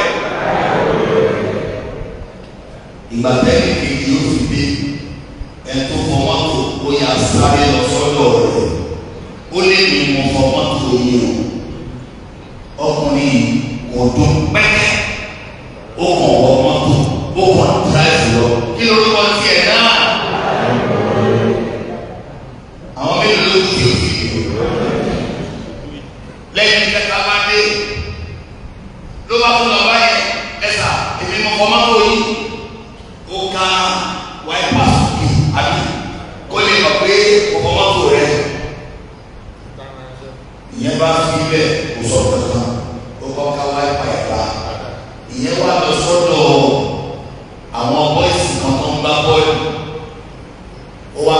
Ìgbà tẹ́lẹ̀ kejì ó fi dé, ẹni tó fọ mọ́tò ó yà sáré lọ sọ́dọ̀ rẹ̀, ó lé mi mo fọ mọ́tò yìí o. Ọkùnrin kò dún pẹ́kẹ́, ó kàn wọ mọ́tò, ó kàn dráìfù lọ, kí lórúkọ tiẹ̀ náà? Àwọn mélòó ló kú tí o fi dé? Lẹ́yìn kẹta bá dé, ló bá tún lọ báyẹn, ẹ̀sà èmi mo fọ mọ́tò yìí. Ó ká wáìpà sókè àbí kó lè mọ̀ pé kò fọ mọ́tò rẹ̀. Ìyẹn bá fi bẹ́ẹ̀ kò sọ kankan, ó kọ́ ká wáìpà ẹ̀ bá. Ìyẹn wá lọ sọ́dọ̀ àwọn bọ́ìsì kan tó ń gbá bọ́ọ̀lù. Ó wá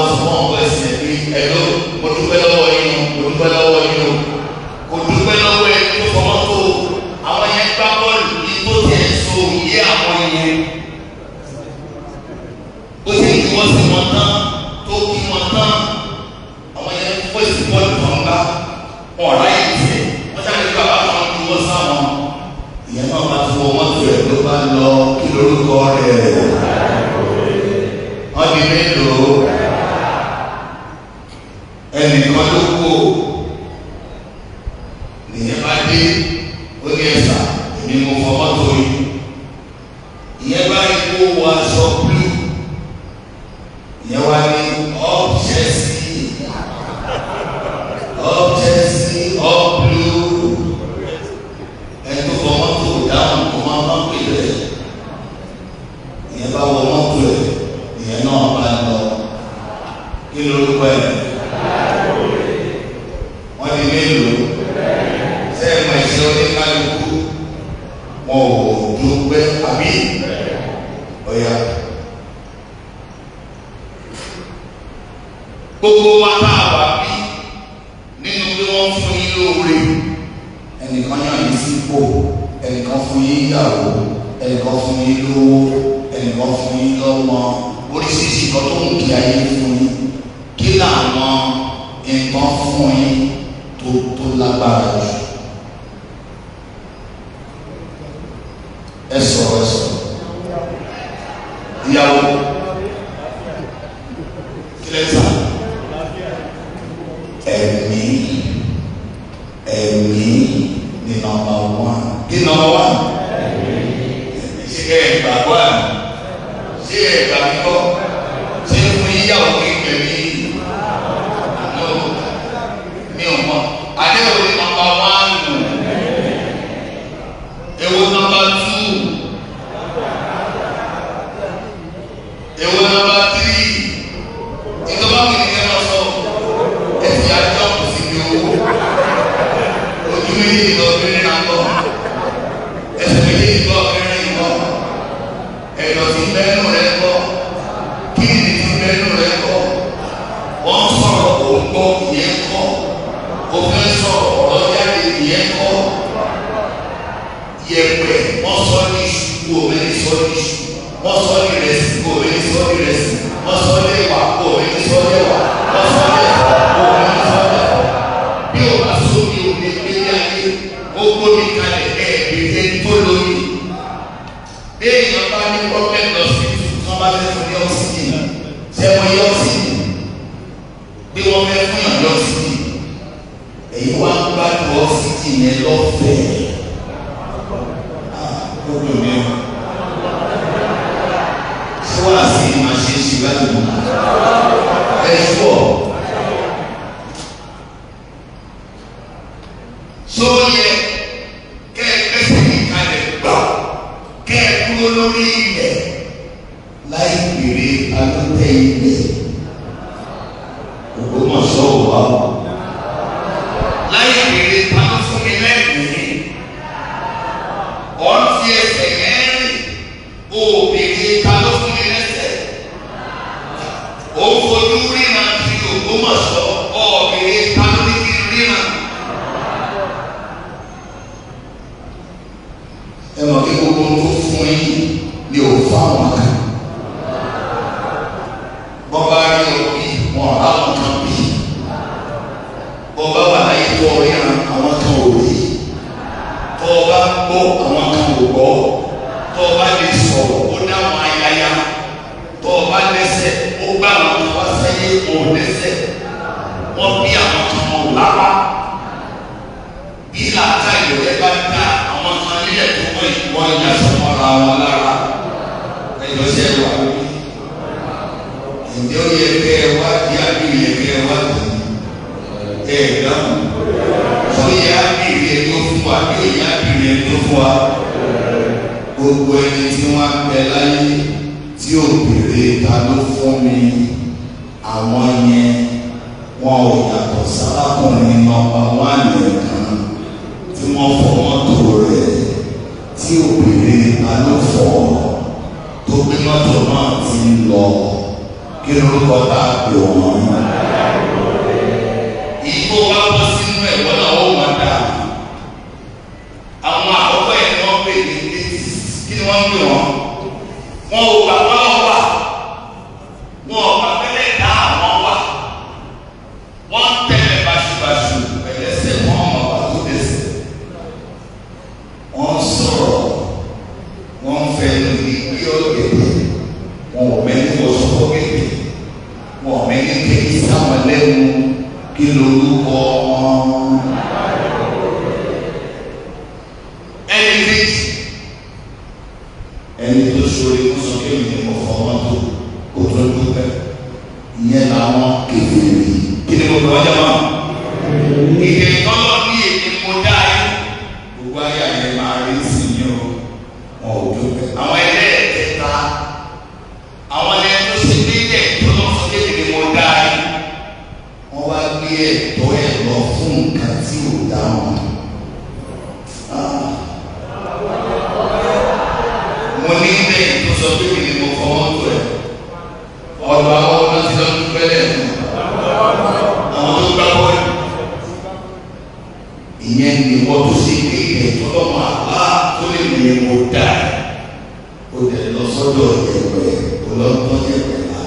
wọn tán tó kí wọn tán àwọn yẹn fèsì bọ́ọ̀lù tó ń gbá wọn ọ̀rá yìí tiẹ̀ wọ́n sáré gbé bàbá kan ju wọ́n sáwọn. Ìyẹn náà bá tún wọ mọ́tò rẹ̀ ló bá lọ kí lórúkọ rẹ̀ wọ́n di mélòó ẹnìkan ló kú nìyẹn bá dé ó ní ẹ̀sà èmi mo fọ mọ́tò yìí ìyẹn bá rí kó wọ aṣọ blue ìyẹn wá ní up Chelsea up Chelsea up blue ẹni tó fọ mọ́tò dáhùn kó má má pè bẹ́ẹ̀ ìyẹn bá wọ mọ́tò ẹ̀ ìyẹn náà bá lọ kí lórúkọ ẹ̀ wọ́n di mélòó sẹ́yìn mọ̀ ẹ̀ṣẹ́ oníkálukú wọn ò dúpẹ́ àbí ọ̀yà. Gbogbo wa tá a wà bí nínú bí wọ́n fún yín lóore ẹnìkan yàn yín sípò ẹnìkan fún yín ìyàwó ẹnìkan fún yín lówó ẹnìkan fún yín lọ́mọ oríṣiríṣi nǹkan tó ń kí ayé fún yín kí làwọn nǹkan fún yín tó lágbára jù. Ẹ sọ̀rọ̀ ẹ sọ̀rọ̀ ìyàwó kílẹ̀ sà ẹ̀mí ẹ̀mí ni nọ́mbà wán kí nọ́mbà wán ṣé ẹ gbàgbọ́ àná ṣé ẹ gbàgbọ́ ṣé fún yíyàwó kí n gbẹ̀mí àná mi ò mọ̀ àdéhùn ní nọ́mbà wán nù èwo nọ́mbà tú èwo nọ́mbà tírí ìjọba mi ni ẹ máa sọ ẹsì àjọ kò sí ní owó ojú méjèèjì lọ bí rírà lọ ẹsẹ̀ méjèèjì lọ bí rírìn lọ ẹ̀dọ̀ tí bẹ́ẹ̀nù rẹ kọ́ kíndìnrín tí bẹ́ẹ̀nù rẹ kọ́ wọ́n sọ̀rọ̀ òun gbọ́ ìyẹn kọ́ òfin sọ̀rọ̀ ọ̀rọ̀ jáde ìyẹn kọ́ yẹ̀pẹ̀ wọ́n sọ ní iṣu kú omi ní sọ ní iṣu wọ́n sọ ní ìrẹsì kú omi ní sọ ní ìrẹsì wọ́n sọ ní ẹ̀wà kú omi ní sọ ní ẹ̀wà wọ́n sọ ní ẹ̀fọ́ kú omi ní sọ ní ẹ̀fọ́ bí o bá sómi o lè gbé ní ayé ó gbómi kalẹ̀ ẹ̀ bèrè tó lómi bí èèyàn bá ní problem lọ sí tí wọ́n bá fẹ́ fún ní oxygen ṣé wọ́n yẹ oxygen bí wọ́n fẹ́ fún yàn ní oxygen èyí wá ń gbádùn oxygen yẹn lọ́fẹ̀ẹ́ gbogbo mi o ṣé wàá sí máa ṣe é ṣe láti mọ ẹ ṣúọ ṣó yẹ kẹ ẹ gbẹ́sẹ̀ kíkalẹ̀ gbà kẹ ẹ kúrò lórí ilẹ̀ láì pèrè alótẹ ilẹ̀ Ògbómọ̀ṣọ́ ò wá o láì pèrè ta ló fún mi lẹ́mìí ọ̀n fi ẹsẹ̀ mẹ́rin òbèrè ta ló fún mi lẹ́sẹ̀ ó fojú ríran kiri Ògbómọ̀ṣọ́ ọ̀bèrè ta ló ní kí n ríran. Ẹ mọ̀ kí gbogbo tó fún yín ni ò fáwọn kan bọ́ba rí òbí wọn ráwọn kan bí bọ́ba wà láyé tó ríran àwọn kan ò rí tó o bá gbọ́ àwọn kan ò gbọ́ tó o bá lè sọ̀rọ̀ ó dá wọn ayaya tó o bá lẹ́sẹ̀ ó gbá àwọn kan wá sáyé wọn ò lẹ́sẹ̀ wọ́n bí àwọn kan wọn ò lápá bí làákà ìrọ̀lẹ́ bá dá àwọn kan nílẹ̀ tó wọ́n ìwọ́n ìyá sọmọ ara wọn lára ẹ̀yọ́ sẹ́ wà lórí ǹjẹ́ ó yẹ kẹ́ ẹ wá di àbí ó yẹ kẹ́ ẹ wá di ẹ̀ dáhùn tó yẹ ábìrì ẹni tó fún wa bí òye ábìrì ẹni tó fún wa gbogbo ẹni tí wọ́n bẹ láyé tí ò béèrè ta ló fún mi àwọn yẹn wọn ò yàtọ̀ sárákùnrin nọ́mbà wán nìkan tí wọ́n fọ mọ́tò rẹ̀ tí ò béèrè ta ló fọ́ tó gbé mọ́tò náà ti ń lọ kí lórúkọ tá a pè wọ́n. Ìgbó wa bọ́ sínú ẹ̀wọ́n náà ó wọ́n dà. Àwọn àkọ́kọ́ yẹn ni wọ́n pè ní atheist. Kí ni wọ́n ń pè wọ́n? Wọ́n ò gbàgbọ́ lọ́wọ́ wà. Wọ́n ò Wọn ò mẹ́ni wọṣọ fọ́gẹ̀dẹ̀, wọn ò mẹ́ni tẹ̀lé sáwọn lẹ́nu. Kí lorúkọ wọn? Ẹni kejì, ẹni tó ṣoore kó sọ kéwì ní mo fọ mọ́tò kó tó dúpẹ́, ìyẹn làwọn kèfèrí. Kí ni mo fi wọ́n jẹ́ mọ́? Ìdè tọ́lọ́ ní èmi mo dá yín. Gbogbo ayé àyè máa rí sí yín o, wọn ò dúpẹ́. Àwọn ẹlẹ́ẹ̀kẹta, àwọn ẹni tó ṣe déédéé tọ́lọ́ sọ kéwì ní mo dá yín. Wọ́n wá gbé ẹ̀tọ́ ẹ̀ lọ fún nǹkan tí ò dá wọn. Mo ní lẹ́yìn tó sọ pé mi ni mo fọ mọ́tò ẹ̀, ọ̀dọ̀ àwọn ọmọ ti lọ dúpẹ́ lẹ́nu àwọn tó gbá bọ́ọ̀lù. Ìyẹn ni wọ́n tó ṣe pé ilẹ̀ tó lọ́mọ àbá tó lè mú mo dà ẹ̀. Ó dẹ̀ lọ sọ́dọ̀ ẹ̀wẹ̀, ó lọ tọ́ ẹ̀wẹ̀ là,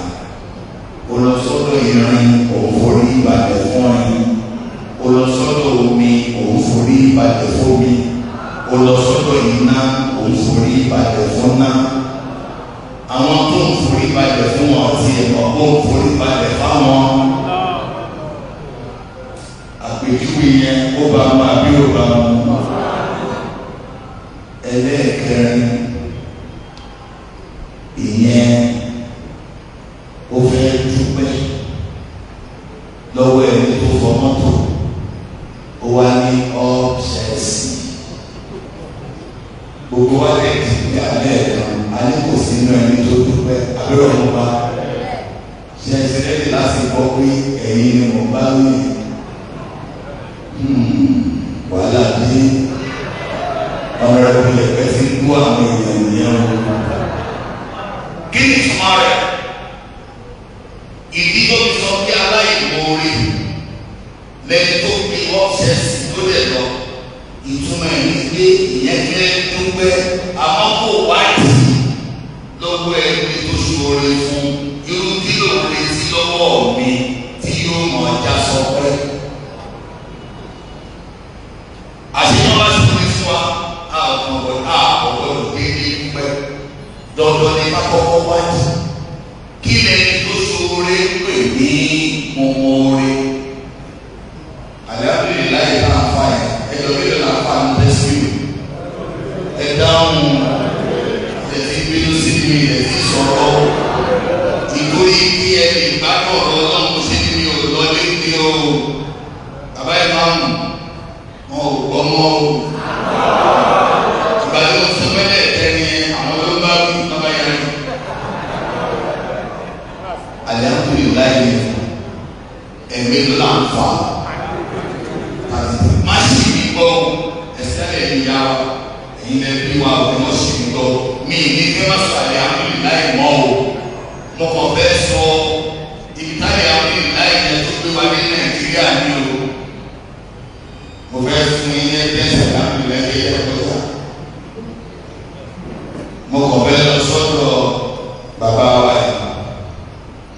ó lọ sọ́dọ̀ irin, òun forí balẹ̀ fún irin, ó lọ sọ́dọ̀ omi, òun forí balẹ̀ fómi, ó lọ sọ́dọ̀ iná, òun forí balẹ̀ fún ná. Àwọn tó ń forí balẹ̀ fún wọn ti ẹ̀mọ́ kó ń forí balẹ̀ fáwọn. Àpèjúwe yẹn, ó bá mu àbí ó bá mu? Ẹlẹ́ẹ̀kẹrin, ìyẹn ó fẹ́ dúpẹ́ lọ́wọ́ ẹni tó fọ mọ́tò, ó wá ní ọ́bṣẹ́sì. Gbogbo wa lè ti di alẹ́ kan, a ní kò sínú ẹni tó dúpẹ́ abẹ́rẹ́ ọ̀hún bá ṣe ẹsẹ̀ lẹ́yìn láti gbọ́ pé ẹ̀yin ni mo bá wí. Wàhálà dé, ọ̀rẹ́ mi ẹ̀fẹ́ ti ń gbọ́ àwọn èèyàn nìyẹn o. Kí ni ìtumọ̀ rẹ̀? Ìdí tó fi sọ pé aláìmoore lẹni tó fi ọ́fẹ́sì tó lẹ̀ lọ, ìtumọ̀ ẹ̀ ní pé ìyẹn fẹ́ dúpẹ́ àmọ́ kò wádìí lọ́wọ́ ẹni tó ṣoore fún, irú kí ló ń retí lọ́wọ́ mi tí yóò mọ̀ ọjà sọ pé àṣeyọ́ bá ṣoore fún wa, a ò kàn wọ́n, a ò gbọ́dọ̀ déédéé dúpẹ́. Dandan ni ká kọ́kọ́ wádìí kí lẹni tó ṣoore pè ní mọ̀mọ́re. Alihamdulilayi náà fa yẹn, ẹjọ́ mélòó náà fa ní tẹ́sílù? Ẹ dáhùn, ẹ ti bínú sí mi, ẹ ti sọ̀rọ̀. Ìtorí kí ẹ lè gbádùn ọ̀rọ̀ Ọlọ́run ṣe ní mi ò lọ léde o. Bàbá yìí máa ń wọn ò gbọ́ mọ́ o. Ìgbà tí mo sọ fẹ́lẹ̀ tẹ́ni àwọn ló bá wí bàbá yẹn rí. Alihamdulilayi ẹ̀mí ló là ń fa. Má sì mí gbọ́, ẹsẹ̀ lè ya wa, ẹ̀yin lè bí wa, ẹ̀ má sì mí gbọ́. Mi ní fẹ́ má sọ alihamdulilayi mọ́ o. Mo kàn fẹ́ sọ ibi tá alihamdulilayi yẹn tó gbé wa ní Nàìjíríà ní o. Mo fẹ́ fún yín ní ẹgbẹ́ alihamdulilayi yẹn kọjá. Mo kàn fẹ́ lọ sọ́dọ̀ bàbá wa yìí.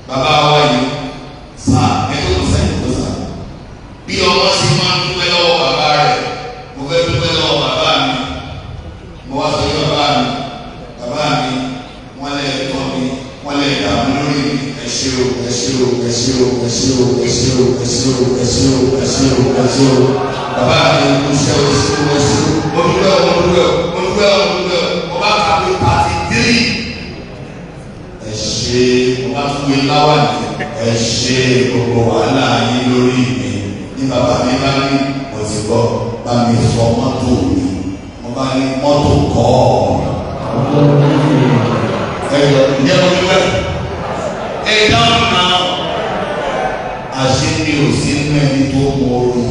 Bàbá wa yìí sá ẹjọ́ kò sẹ́yìn kò sá. Bí ọmọ ṣe máa ń dúpẹ́ lọ́wọ́ bàbá rẹ̀, mo fẹ́ dúpẹ́ lọ́wọ́ bàbá mi. Mo wá sọ yí bàbá mi, bàbá mi, wọ́n lè tọ́ mi, wọ́n lè dààmú lórí mi. Ẹ ṣé o, ẹ ṣé o, ẹ ṣé o, ẹ ṣé o, ẹ ṣé o, ẹ ṣé o, ẹ ṣé o, ẹ ṣé o, ẹ ṣé o. Bàbá mi, mo ṣe o, ṣe o, ẹ ṣé o. Mo dúpẹ́ o, mo dúpẹ́ o, mo dúpẹ́ o, mo dúpẹ́ o. Mo bá kà pé 33. Ẹ ṣé, mo bá tún wé láwàní. Ẹ ṣé gbogbo wàhálà yín lórí mi. Ní bàbá mi bá ní mo ti gbọ́, bá mi fọ mọ́tò mi. Mo bá ní mọ́tò kọ́ ọ̀. Ẹ yọ, ǹjẹ́ mo dúpẹ́? Ẹ dáhùn náà. Àṣé mi ò sí nínú ẹni tó mọ orí.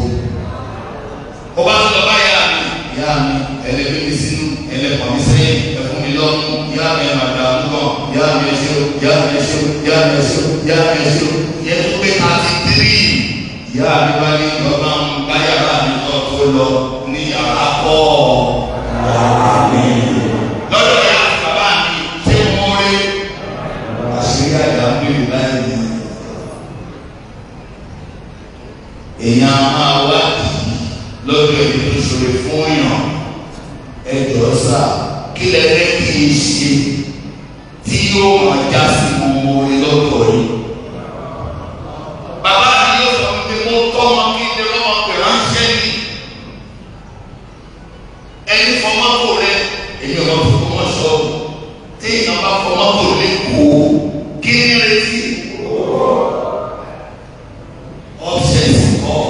Mo bá tún lọ bá ìyá mi, ìyá mi, ẹlẹ́gbẹ́ mi sínú, ẹlẹ́pọ̀ mi sẹ́yìn, ẹ fún mi lọ́mú, ìyá mi ẹ̀ máa dààmú gan, ìyá mi ẹ ṣé o, ìyá mi ẹ ṣé o, ìyá mi ẹ ṣé o, ìyá mi ẹ ṣé o, ìyẹn tó pé 33. Ìyá mi bá ní bàbá ń bá yàrá mi lọ tó lọ ní yàrá kọ́ yàrá mi. Lọ́dọ̀ ìyá àti bàbá mi, ṣé mo rí? Àṣírí àdàmú láì ní. Èèyàn máa wá lọ́dọ̀ ẹni tó ṣòro fún yàn. Ẹ jọ̀ọ́ sà, kí lẹ fẹ́ kí n ṣe tí yóò máa já sí gbogbo orin lọ́dọ̀ yìí. Bàbá mi yóò sọ fún mi mo tọ́ ọmọ kí n lè rọ́mọ pè ránṣẹ́ ni. Ẹni fọmọ́tò rẹ èmi ò mọ̀ tó fọmọ́ sọ tí èèyàn bá fọmọ́tò lẹ́kọ̀ọ́ kí ni retí? Ọ̀sẹ̀ kọ́.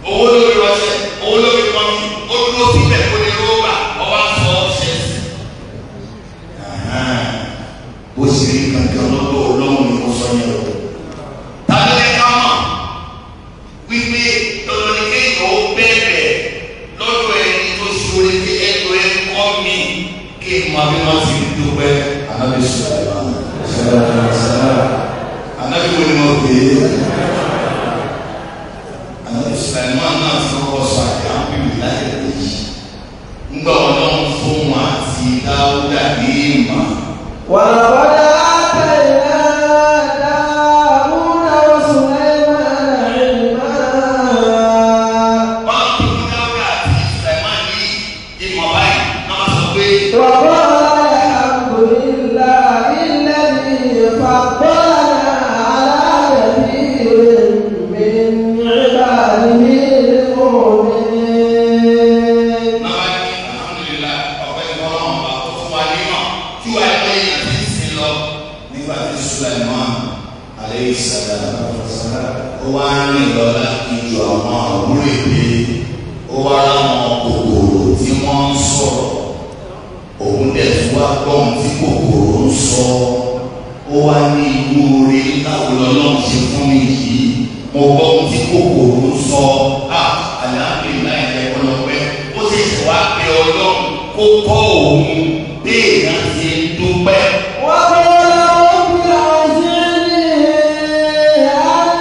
Owó lórí ọṣẹ, owó lórí pọnmi, ó dúró síbẹ̀ kó lè róbà, ọba sọ ọṣẹ sí. Bó ṣe rí kankan lọ́dọ̀ Ọlọ́run ni mo sọ yẹn o. Ta ló yẹ ká mọ̀ wípé dandan ni kéèyàn ó bẹ̀rẹ̀ lọ́dọ̀ ẹni tó ṣoore pé ẹjọ́ ẹ kọ́ mi kí n mọ bí wọ́n ti dúpẹ́ Ànábì Sùlàìmán. Ànábì wo ni mo pè é? Ànábì Sùlàìmán náà ti kọ́kọ́ sọ àyàmú láyé lẹ́yìn. Ńgbà Ọlọ́run fún wọn àti Dáúdà ní ìmọ̀. ولقد آتينا داود وسليمان علما Wọ́n tún fún Dáúdà àti Sùlàìmán ní ìmọ̀ báyìí. Wọ́n máa sọ pé وقال الحمد لله الذي فضلنا على كثير من عباده المؤمنين náà ní alhamdulillah ọpẹ́ ìfọlọ́run ọba tó fún wa nímọ̀ tí wàá lé èèyàn tí ń sin lọ. Nígbà tí Sulaiman alayhi salam ó wá rìn lọ láti ju àwọn àwúrò èdè ó wá ráwọn kòkòrò tí wọ́n ń sọ̀rọ̀ òun dẹ̀ tún wá gbọ́n tí kòkòrò ń sọ ó wá ní irú oore láwo lọ́lọ́run ṣe fún mi yìí mo gbọ́ ohun tí kòkòrò ń sọ á alhamdulilayi ẹ̀ ọlọ́pẹ́ ó sì ṣe wá pé ọlọ́run kó kọ́ òun bí èèyàn ti ń dúpẹ́. وقال رب أوزعني أن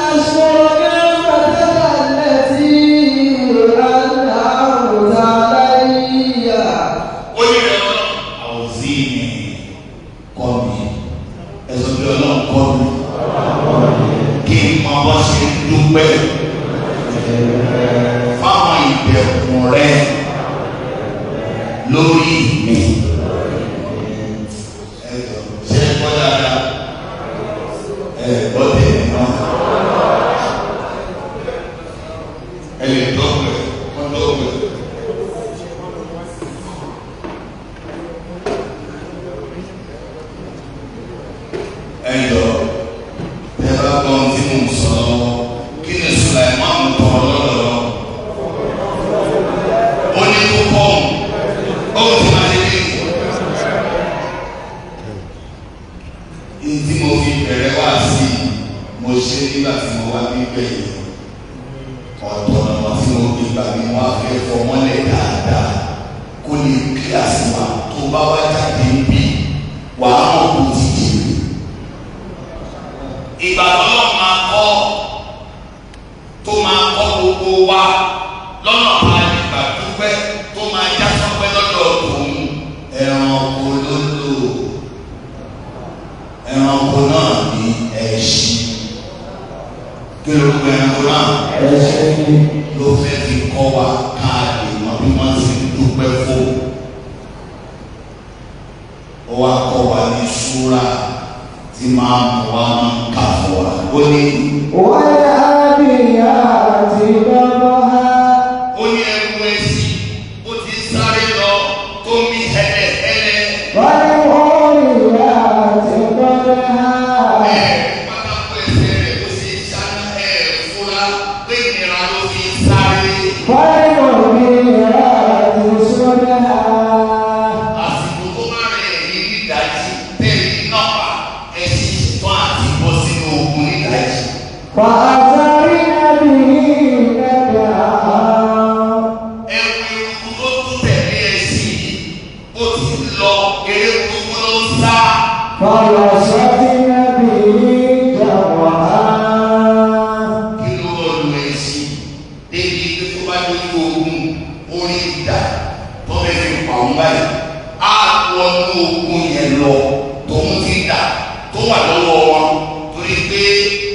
أشكر نعمتك التي أنعمت علي Ó ní rẹ̀ ọlọ́run àwòzí mi kọ́ mi ẹ̀sùn bí ọlọ́run kọ́ mi kí n mọ bó ṣe ń dúpẹ́ fáwọn ìdẹ̀kùn rẹ lórí mi. Ẹ jọ̀ọ́, ṣé ẹ gbọ́ dáadáa? Ẹ gbọ́ tèmi náà. Ẹ lè dọ́gbẹ̀, wọ́n dọ́gbẹ̀. Ẹ jọ̀ọ́, ẹ bá gbọ́ ohun tí mò ń sọ lọ́wọ́, kí ni Sùlàìmán tọrọ lọ́dọ̀ lọ? Ó ní kó kọ́ òun, ó ti máa ṣe kí ni? Ní tí mo fi bẹ̀rẹ̀ wá sí i, mo ṣe nígbà tí mo wá bíbẹ̀ yìí. Ọ̀tọ̀ ọ̀nà tí mo gbé gbà mí wọ́n á fẹ́ fọmọ́lẹ̀ dáadáa kó lè kíláàsì wa tó bá wá jáde ń bí wàá mọ̀ kó ti jèrè. Ìgbà tọ́lọ́ máa kọ́ tó máa kọ́ gbogbo wa lọ́nà tá a lè gbà dúpẹ́ tó máa já sọ́pẹ́ lọ́dọ̀ tòun. Ẹranko ló lò ẹranko náà ní ẹṣin. Kí ló ń gbẹ ẹranko náà? Ló fẹ́ fi kọ́ wa ká lè mọ bí wọ́n ti ń dúpẹ́ fún. Ó wá kọ́ wa ní súrà tí máa mú wa máa ń kà fún wa. Ó ní. والعاديات ضبحا Ó ní ẹrù ẹṣin ó ti ń sáré lọ tó mí hẹlẹhẹlẹ. والموريات قدحا Ẹ pátákó ẹsẹ̀ rẹ̀ ó ṣe ṣáná ẹ̀ fúra pé ìnira ló fi ń sáré. فالمغيرات صبحا Àsìkò tó bá rẹ̀ ẹ̀yìn nídàájí tẹ̀lé náà pa ẹṣin ṣetán àti bọ́ sínú ogun nídàájí. فأثرن به نقعا Ẹ̀wù eruku tó tún tẹ̀lé ẹṣin yìí ó ti lọ eré gbogbo ló ń sá. فوسطن به جمعا Kí ló rọ lu ẹṣin débi pé tó bá dójú ogun orí ìdá tó fẹ́ fi pa òun báyìí á wọnú ogun yẹn lọ tòun ti dà tó wà lọ́wọ́ wọn torí pé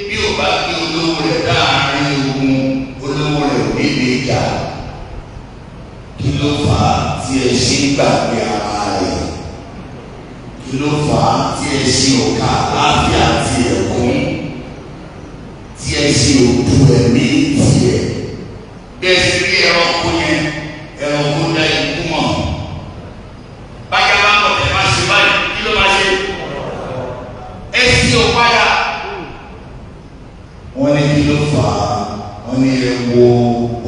bí ò bá gbé olówó rẹ̀ dáàrin ogun olówó rẹ̀ ò ní lè jà. Kí ló fà á tí tí ẹṣin gbàgbé ara rẹ̀? Kí ló fà á tí ẹṣin ò ka àlàáfíà tiẹ̀ kún? Tí ẹṣin ò du ẹ̀mí tiẹ̀? Bí ẹṣin rí ẹranko yẹn, ẹranko dá ikú mọ̀. Bájá bá bọ̀ tẹ̀ máa ṣe báyìí, kí ló máa ṣe? Ẹṣin ò padà. Wọ́n ní kí ló fà á? Wọ́n ní ẹ wo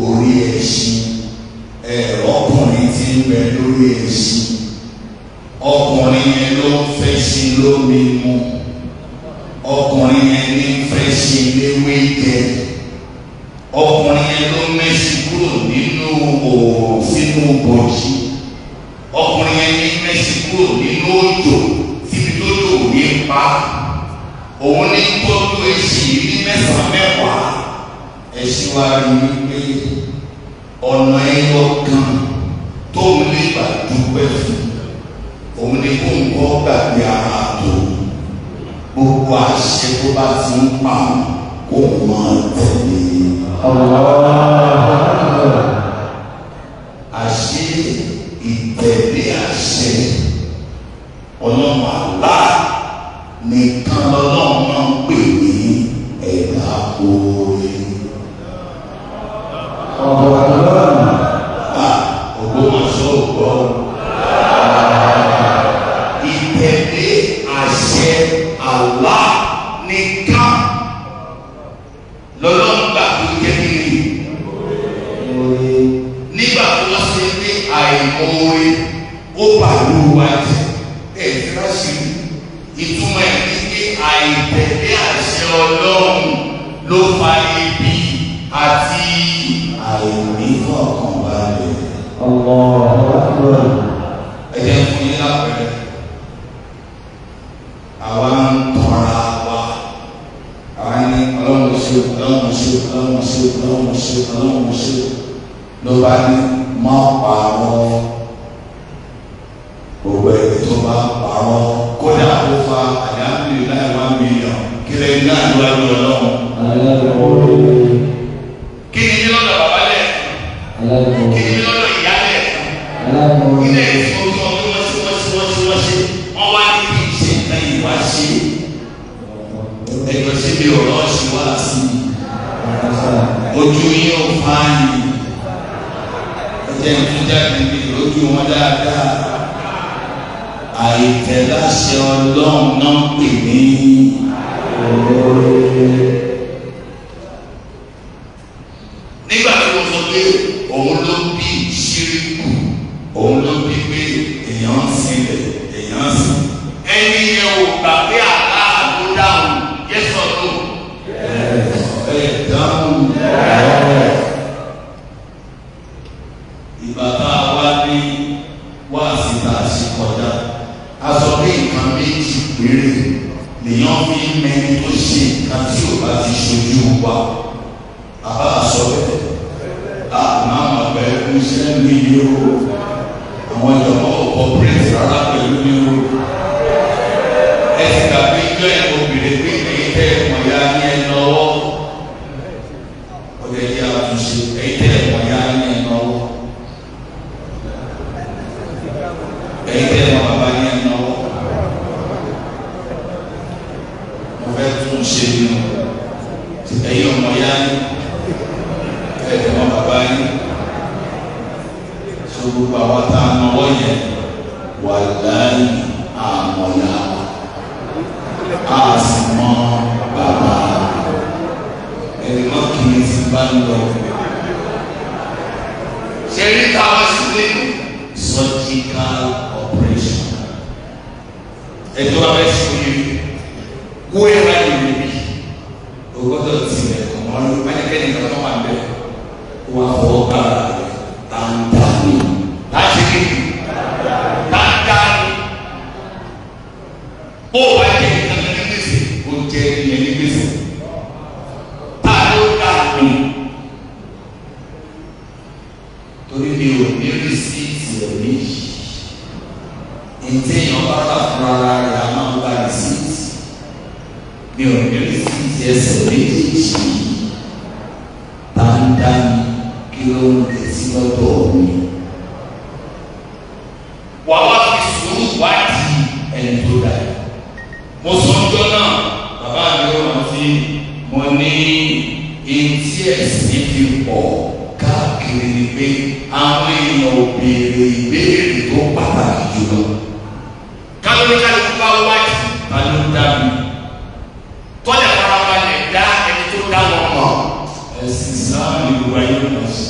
orí ẹṣin, ẹ̀rọ ọkùnrin tí ń bẹ lórí ẹṣin, ọkùnrin yẹn ló ń fẹ́ ṣe lómi mu, ọkùnrin yẹn ní ń fẹ́ ṣe léwé jẹ, ọkùnrin yẹn ló mẹ́sì kúrò nínú òòrùn sínú bòjì, ọkùnrin yẹn ní mẹ́sì kúrò nínú òjò síbi tó lò ní pa, òun ní tọ́jú ẹṣin yìí ní mẹ́sàn-án mẹ́wàá. Ẹṣin wa rí wípé ọ̀nà ẹyọ kan tóun lè gbà dúpẹ́ fún òun ni kó ń kọ́ gbàgbé ara tó gbogbo àṣẹ tó bá ti ń pa kó máa tẹ̀lé. Àṣẹ ìtẹ̀lé àṣẹ ọlọ́run àlá nìkan lọ́lọ́run máa ń pè ní ẹ̀dá oore. Ògbómọ̀ṣọ́ ògbọ́. Ìtẹ̀lé àṣẹ àlá nìkan lọ́lọ́run gbà tó jẹ́ kíni. Nígbà tó wá sí pé àìmoore ó bàlú wa jẹ́ ẹ̀ fúláṣí ìtumọ̀ ẹ̀ ní pé àìtẹ̀lé àṣẹ ọlọ́run ló fa ibi àti àìnífọ̀kànbalẹ̀. Ẹ jẹ́ fún yín lápẹẹrẹ, àwa ń tọ́ra wa, àwa ní ọlọ́run ṣe, ọlọ́run ṣe, ọlọ́run ṣe, ọlọ́run ṣe, ọlọ́run ṣe, ló bá ní má parọ́. Gbogbo ẹni tó bá parọ́ kódà ó fa àdáńdè láì 1 million kílẹ̀ náà níwájú ọlọ́run. Kí ni mí lọ́dọ̀ bàbá lẹ̀? Kí ni mí lọ́dọ̀ ìyá lẹ̀? Ilé ìfowópamọ́ bí wọ́n ṣe wọ́n ṣe wọ́n ṣe wọ́n ṣe wọ́n wá ní kí n ṣe nǹkan yìí wá ṣe. Ẹ̀jọ̀ ṣe bí ọ̀rọ̀ ṣe wá sí i. Ojú yín ò fáyìn. Ẹ̀jẹ̀ ń tún jáde ní ojú wọn dáadáa. Àìtẹ̀láṣẹ ọlọ́run náà ń pè ní. Nígbà tí wọ́n sọ pé òun ló bí ṣíríkù, òun ló bí pé èèyàn ń sinlẹ̀, èèyàn ń sìn. Ẹni yẹn ò gbà pé àlá ló dáhùn, yes or no? Ẹ dáhùn. Ìgbà tá a wá ní wáàsí tá a ṣe kọjá, a sọ pé nǹkan méjì péré lèèyàn fi ń mẹni tó ṣe nǹkan tí ò bá ti ṣojú wa. Àbá sọ bẹ́ẹ̀, àmọ́ àwọn àgbà ẹkú iṣẹ́ mi yìí o, àwọn ìjọba ò kọpírẹ́tì rárá pẹ̀lú mi o. Ẹ sì gbàgbé ijó ẹ̀ obìnrin pé èyí tẹ́ ẹ̀ mọ̀ ya ní ẹ lọ́wọ́. Ọ̀dẹ̀ yìí àtúnṣe èyí tẹ́ ẹ̀ mọ̀ ya ní ẹ lọ́wọ́. Èyí tẹ́ ẹ̀ mọ̀ bàbá ní ẹ lọ́wọ́. Mo fẹ́ tún ṣe ni o. Ẹ̀yin ọmọ ya ní ẹ̀ẹ́dẹ̀ mọ̀ bàbá yín. So gbogbo àwọn tá a náwó yẹn wà láàyè àmọ̀yá a sì mọ bàbá ẹni mọ́ kìíní ti bá ń lọ. Ṣé rí táwọn sí ní surgical operation? Ẹjọ́ bá fẹ́ sí orí kó ẹ bá lè rí bí o gbọ́dọ̀ tilẹ̀ kọ̀ wọ́n ló pẹ́ẹ́nìkẹ́ni kan tó wà ń bẹ̀ kó wá fọwọ́ bá ara rẹ̀ tàǹtà ni láti kéde tàǹtà ni bó o bá jẹ nǹkan ní gbèsè o jẹ ìyẹn ní gbèsè tá ló dà mí torí mi ò ní rìsíìtì ẹ̀mí yìí ntí èèyàn bá rà fúnra rẹ̀ a máa ń gba rìsíìtì mi ò ní rìsíìtì ẹsẹ̀ méjèèjì tá ń dá mi kí ló ń retí lọ́dọ̀ mi. ẹni tó dá ẹ. Mo sọ ọjọ́ náà, bàbá mi ò rántí, mo ní etí ẹ̀sìn fi pọ̀ káàkiri ni pé àwọn èèyàn ò béèrè ìbéèrè tó pàtàkì jùlọ. Kálóríkálukú bá wájú ta ló dá mi. Tọ́lẹ̀ farabalẹ̀ dá ẹni tó dá wọn mọ̀. Ẹ̀sìn Ìsìlámù ni gbogbo ayé ló mọ̀ sí.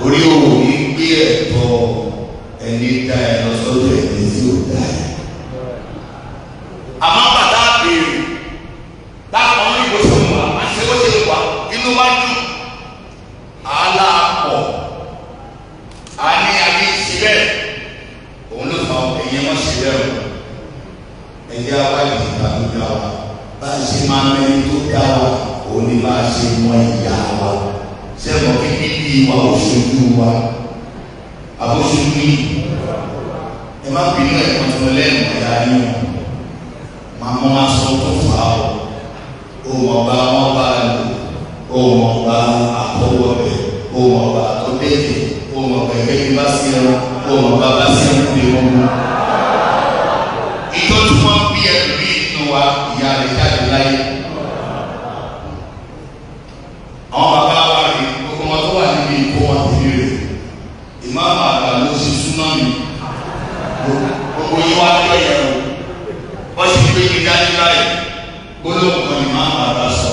Orí òun ní gbé ẹ̀tọ́ ẹni dá ẹ lọ sọ́dọ̀ ẹni tí ò dá ẹ. Àmọ́ bàtà béèrè láwọn ní bó ṣe wà á ṣe bó ṣe wà inú wa dùn àálà pọ̀ a ní ayé ṣe bẹ́ẹ̀ Òun ló fa ẹ̀yẹ wọn ṣe bẹ́ẹ̀ o. Ẹ̀yẹ awádìí ìta tó dá wa. Bá a ṣe máa mẹ́ni tó dá wa, òun ni bá a ṣe mọ ìyá wa. Ṣé mo kí bíbí wa ò ṣojú wa? Àbóṣojú yìí. Ẹ má bínú ẹ̀kọ́ tí mo lẹ́nu ọ̀yá yín o. Màá mọ aṣọ tó fà á o. Ó mọ̀ bá wọn bá a lò. Ó mọ̀ bá àtọwọ́ bẹ̀. Ó mọ̀ bá àtọ́dẹ́jẹ̀. Ó mọ̀ bá ẹgbẹ́ bí bá sí ẹran. Ó mọ̀ bá bá sí ẹran bí wọ́n mú. Ìjọ tí wọ́n bí ẹlòmíì nínú wa, ìyá rẹ̀ jáde láyé. Àwọn bàbá wa rè gbogbo wọn tó wà níbi ìkó wọn tèmi rè. Ìmáàmù àgbà ló ṣe súná mi. Gbogbo yín wá lọ yẹ̀ o. Wọ́n ṣe gbé mi dání báyìí. Gbólóhùn kan ní ìmáàmù àgbà sọ.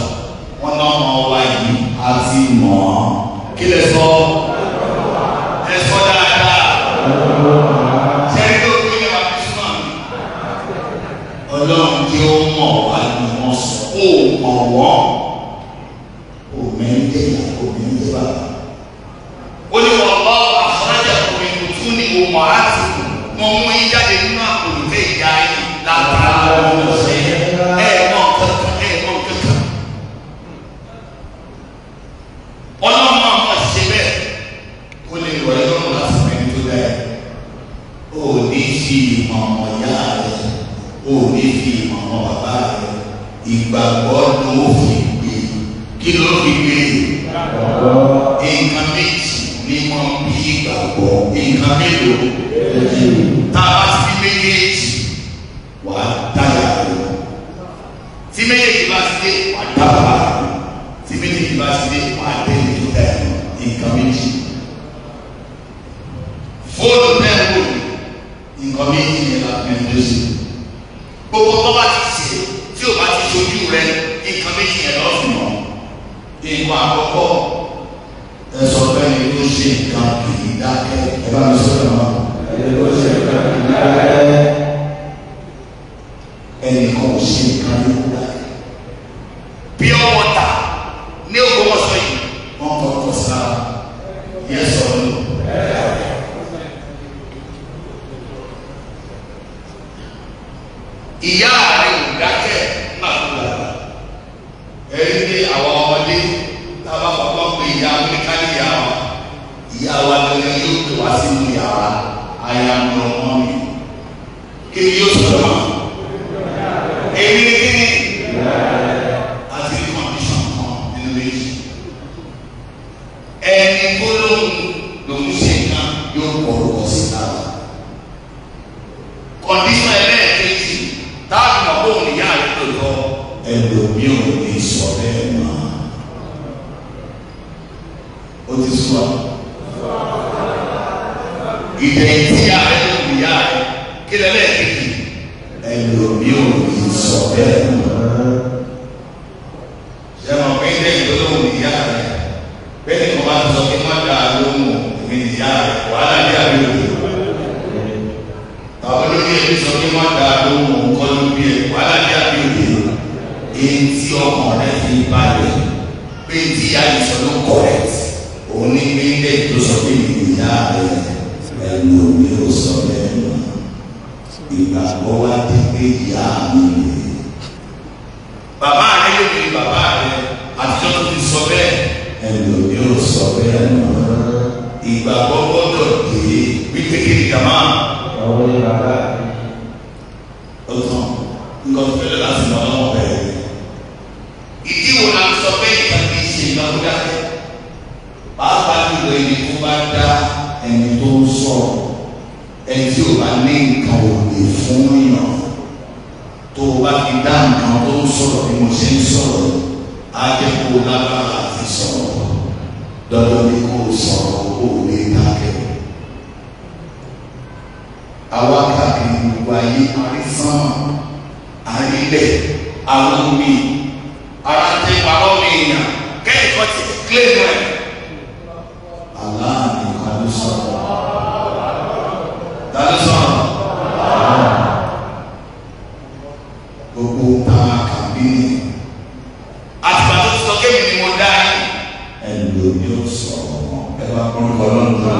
Wọ́n náà mọ wa yìí àti mọ̀ ọ́n. Kí lẹ sọ? Ẹ sọ dáadáa. Ṣé ẹni tó gbé yẹn wá fi súná mi? Ọlọ́run tí ó mọ̀ wá ni wọ́n sọ. Ó mọ̀ wọ́n. Ó mẹ́rin jẹ́ ìyá, ó mẹ́rin jẹ́ bàbá. Ó ní wọ́n lọ́ àfọ́rájà omi tún ní ọmọ àti wọn mú yín jáde nínú àpòlùfẹ́ ìyá yín látara ọ̀sẹ̀ ẹ̀ mọ̀ kankan ẹ̀ mọ̀ kankan. Ọlọ́run máa mọ̀ ṣe bẹ́ẹ̀. Ó lè rọ̀ ẹ́ lọ́rùn láti mẹ́rin tó dá ẹ. Ó ní fi ìmọ̀ ọmọ ìyá rẹ̀. Ó ní fi ìmọ̀ ọmọ bàbá rẹ̀. Ìgbàgbọ́ ló fi gbé. Kí ló fi gbé? Nǹkan méjì ni wọ́n bí ìgbàgbọ́. Nǹkan mélòó? Tá a bá ti fi méjèèjì, wàá dáyà rẹ̀. Tí méjèèjì bá ti dé, Wàá dá bàbá rẹ̀. Tí méjèèjì bá ti dé, wàá dẹ́ni tó dá ẹ̀. Nǹkan méjì. Fóònù náà wò ní Nǹkan méjì yẹn la fi ń lé sí. gbogbo tó bá ti ṣe tí ò bá ti ṣojú rẹ nǹkan méjì yẹn lọ́ọ́ fi mọ̀. Nǹkan àkọ́kọ́ ẹ sọ pé ẹni tó ṣe nǹkan kì í dákẹ́ ẹ bá mi sọ̀rọ̀ náà. Ẹni tó ṣe nǹkan kì í dákẹ́. Ẹnìkan ò ṣe nǹkan ní kó dákẹ́. Pure water ní Ògbómọ̀ṣọ́ yìí. Wọ́n kọ́ kọ́ sára yes or no. Ìyá rẹ̀ ò dákẹ́ nígbà tó dàgbà. Ẹni pé àwọn ọmọdé tá a bá kọ́kọ́ pé ìyá oníkálí ìyá wa ìyá wa gẹ́gẹ́ yóò pè wá sínú yàrá àyà ń lọ mọ́ mi. Kí ni yóò sọ̀rọ̀ mọ́? Èmi ni kí ni? Àti ní kọ́ndíṣọ̀n kan nínú méjì. Ẹni tó lóhùn lòún ṣe nǹkan. Yóò kọ́ orúkọ sí lára. Kọ̀ndíṣọ̀n ẹlẹ́ẹ̀kejì táàbì mọ̀ bóun ìyá rẹ̀ tó lọ. Ẹlòmíì ò ní sọ bẹ́ẹ̀ mọ́. Ó ti sú wa. Ìdẹ̀yìn tí ìyá rẹ̀ lóhùn ìyá rẹ̀ kí lẹ́lẹ́ẹ̀kejì. Ẹlòmíì ò ní sọ bẹ́ẹ̀ mọ́. Ṣé mo pín dẹ́yìn tó lóhùn ìyá rẹ̀? Bẹ́ẹ̀ni kò bá ti sọ pé má dáa lóhùn èmi nìyá rẹ̀ wàhálà dé àbí òde. Tàbí lórí ẹbí sọ pé má dáa lóhùn òun kọ́ ló bí ẹ wàhálà dé àbí òde. Èyí tí ọkàn rẹ fi balẹ̀ Pé tí ìyá yìí sọ ló correct. òun ní gbẹ́ndẹ̀ tó sọ pé ìyá rẹ̀ ẹlòmíì ò sọ bẹ́ẹ̀ mọ́. Ìgbàgbọ́ wa dé pé ìyá mi rè Bàbá rẹ̀ ló ní bàbá rẹ̀ àtijọ́ tó ti sọ bẹ́ẹ̀. ẹlòmíì ò sọ bẹ́ẹ̀ mọ́. Ìgbàgbọ́ gbọ́dọ̀ dé wípé kí ni jàmá Àwọn ní bàbá mi. Ó tán nǹkan tó fẹ́lẹ̀ láti mọ ọlọ́wọ́ bẹ̀rẹ̀. Ìdí wo la sọ pé ìgbà kì í ṣe ìgbà tó dákẹ́? Pàápàá jùlọ ẹni tó bá dá ẹni tó ń sọ̀rọ̀. Ẹni tí o bá ní nǹkan ò lè fún yàn. Tó o bá fi dá nǹkan tó ń sọ̀rọ̀ bí mo ṣe ń sọ̀rọ̀, á jẹ́ kó o lágbára àti sọ̀rọ̀. Dandan ni kó o sọ̀rọ̀, kó o lè dákẹ́. Àwa káàkiri gbogbo ayé, àrísán, àrílẹ̀, àwọn omi, ara tẹ parọ́ mi èèyàn, kẹ́ẹ̀kọ́ ti kílẹ̀mù ẹ̀. Allah nìkan ló sọ̀rọ̀. Ta ló sọ̀rọ̀? Gbogbo ta kàbí ni. Àtìgbà tó ti sọ kémi ni mo dá yín. Ẹlòmí ò sọ̀rọ̀ mọ́. Ẹ bá kọ́ńkọ́ lọ́nà.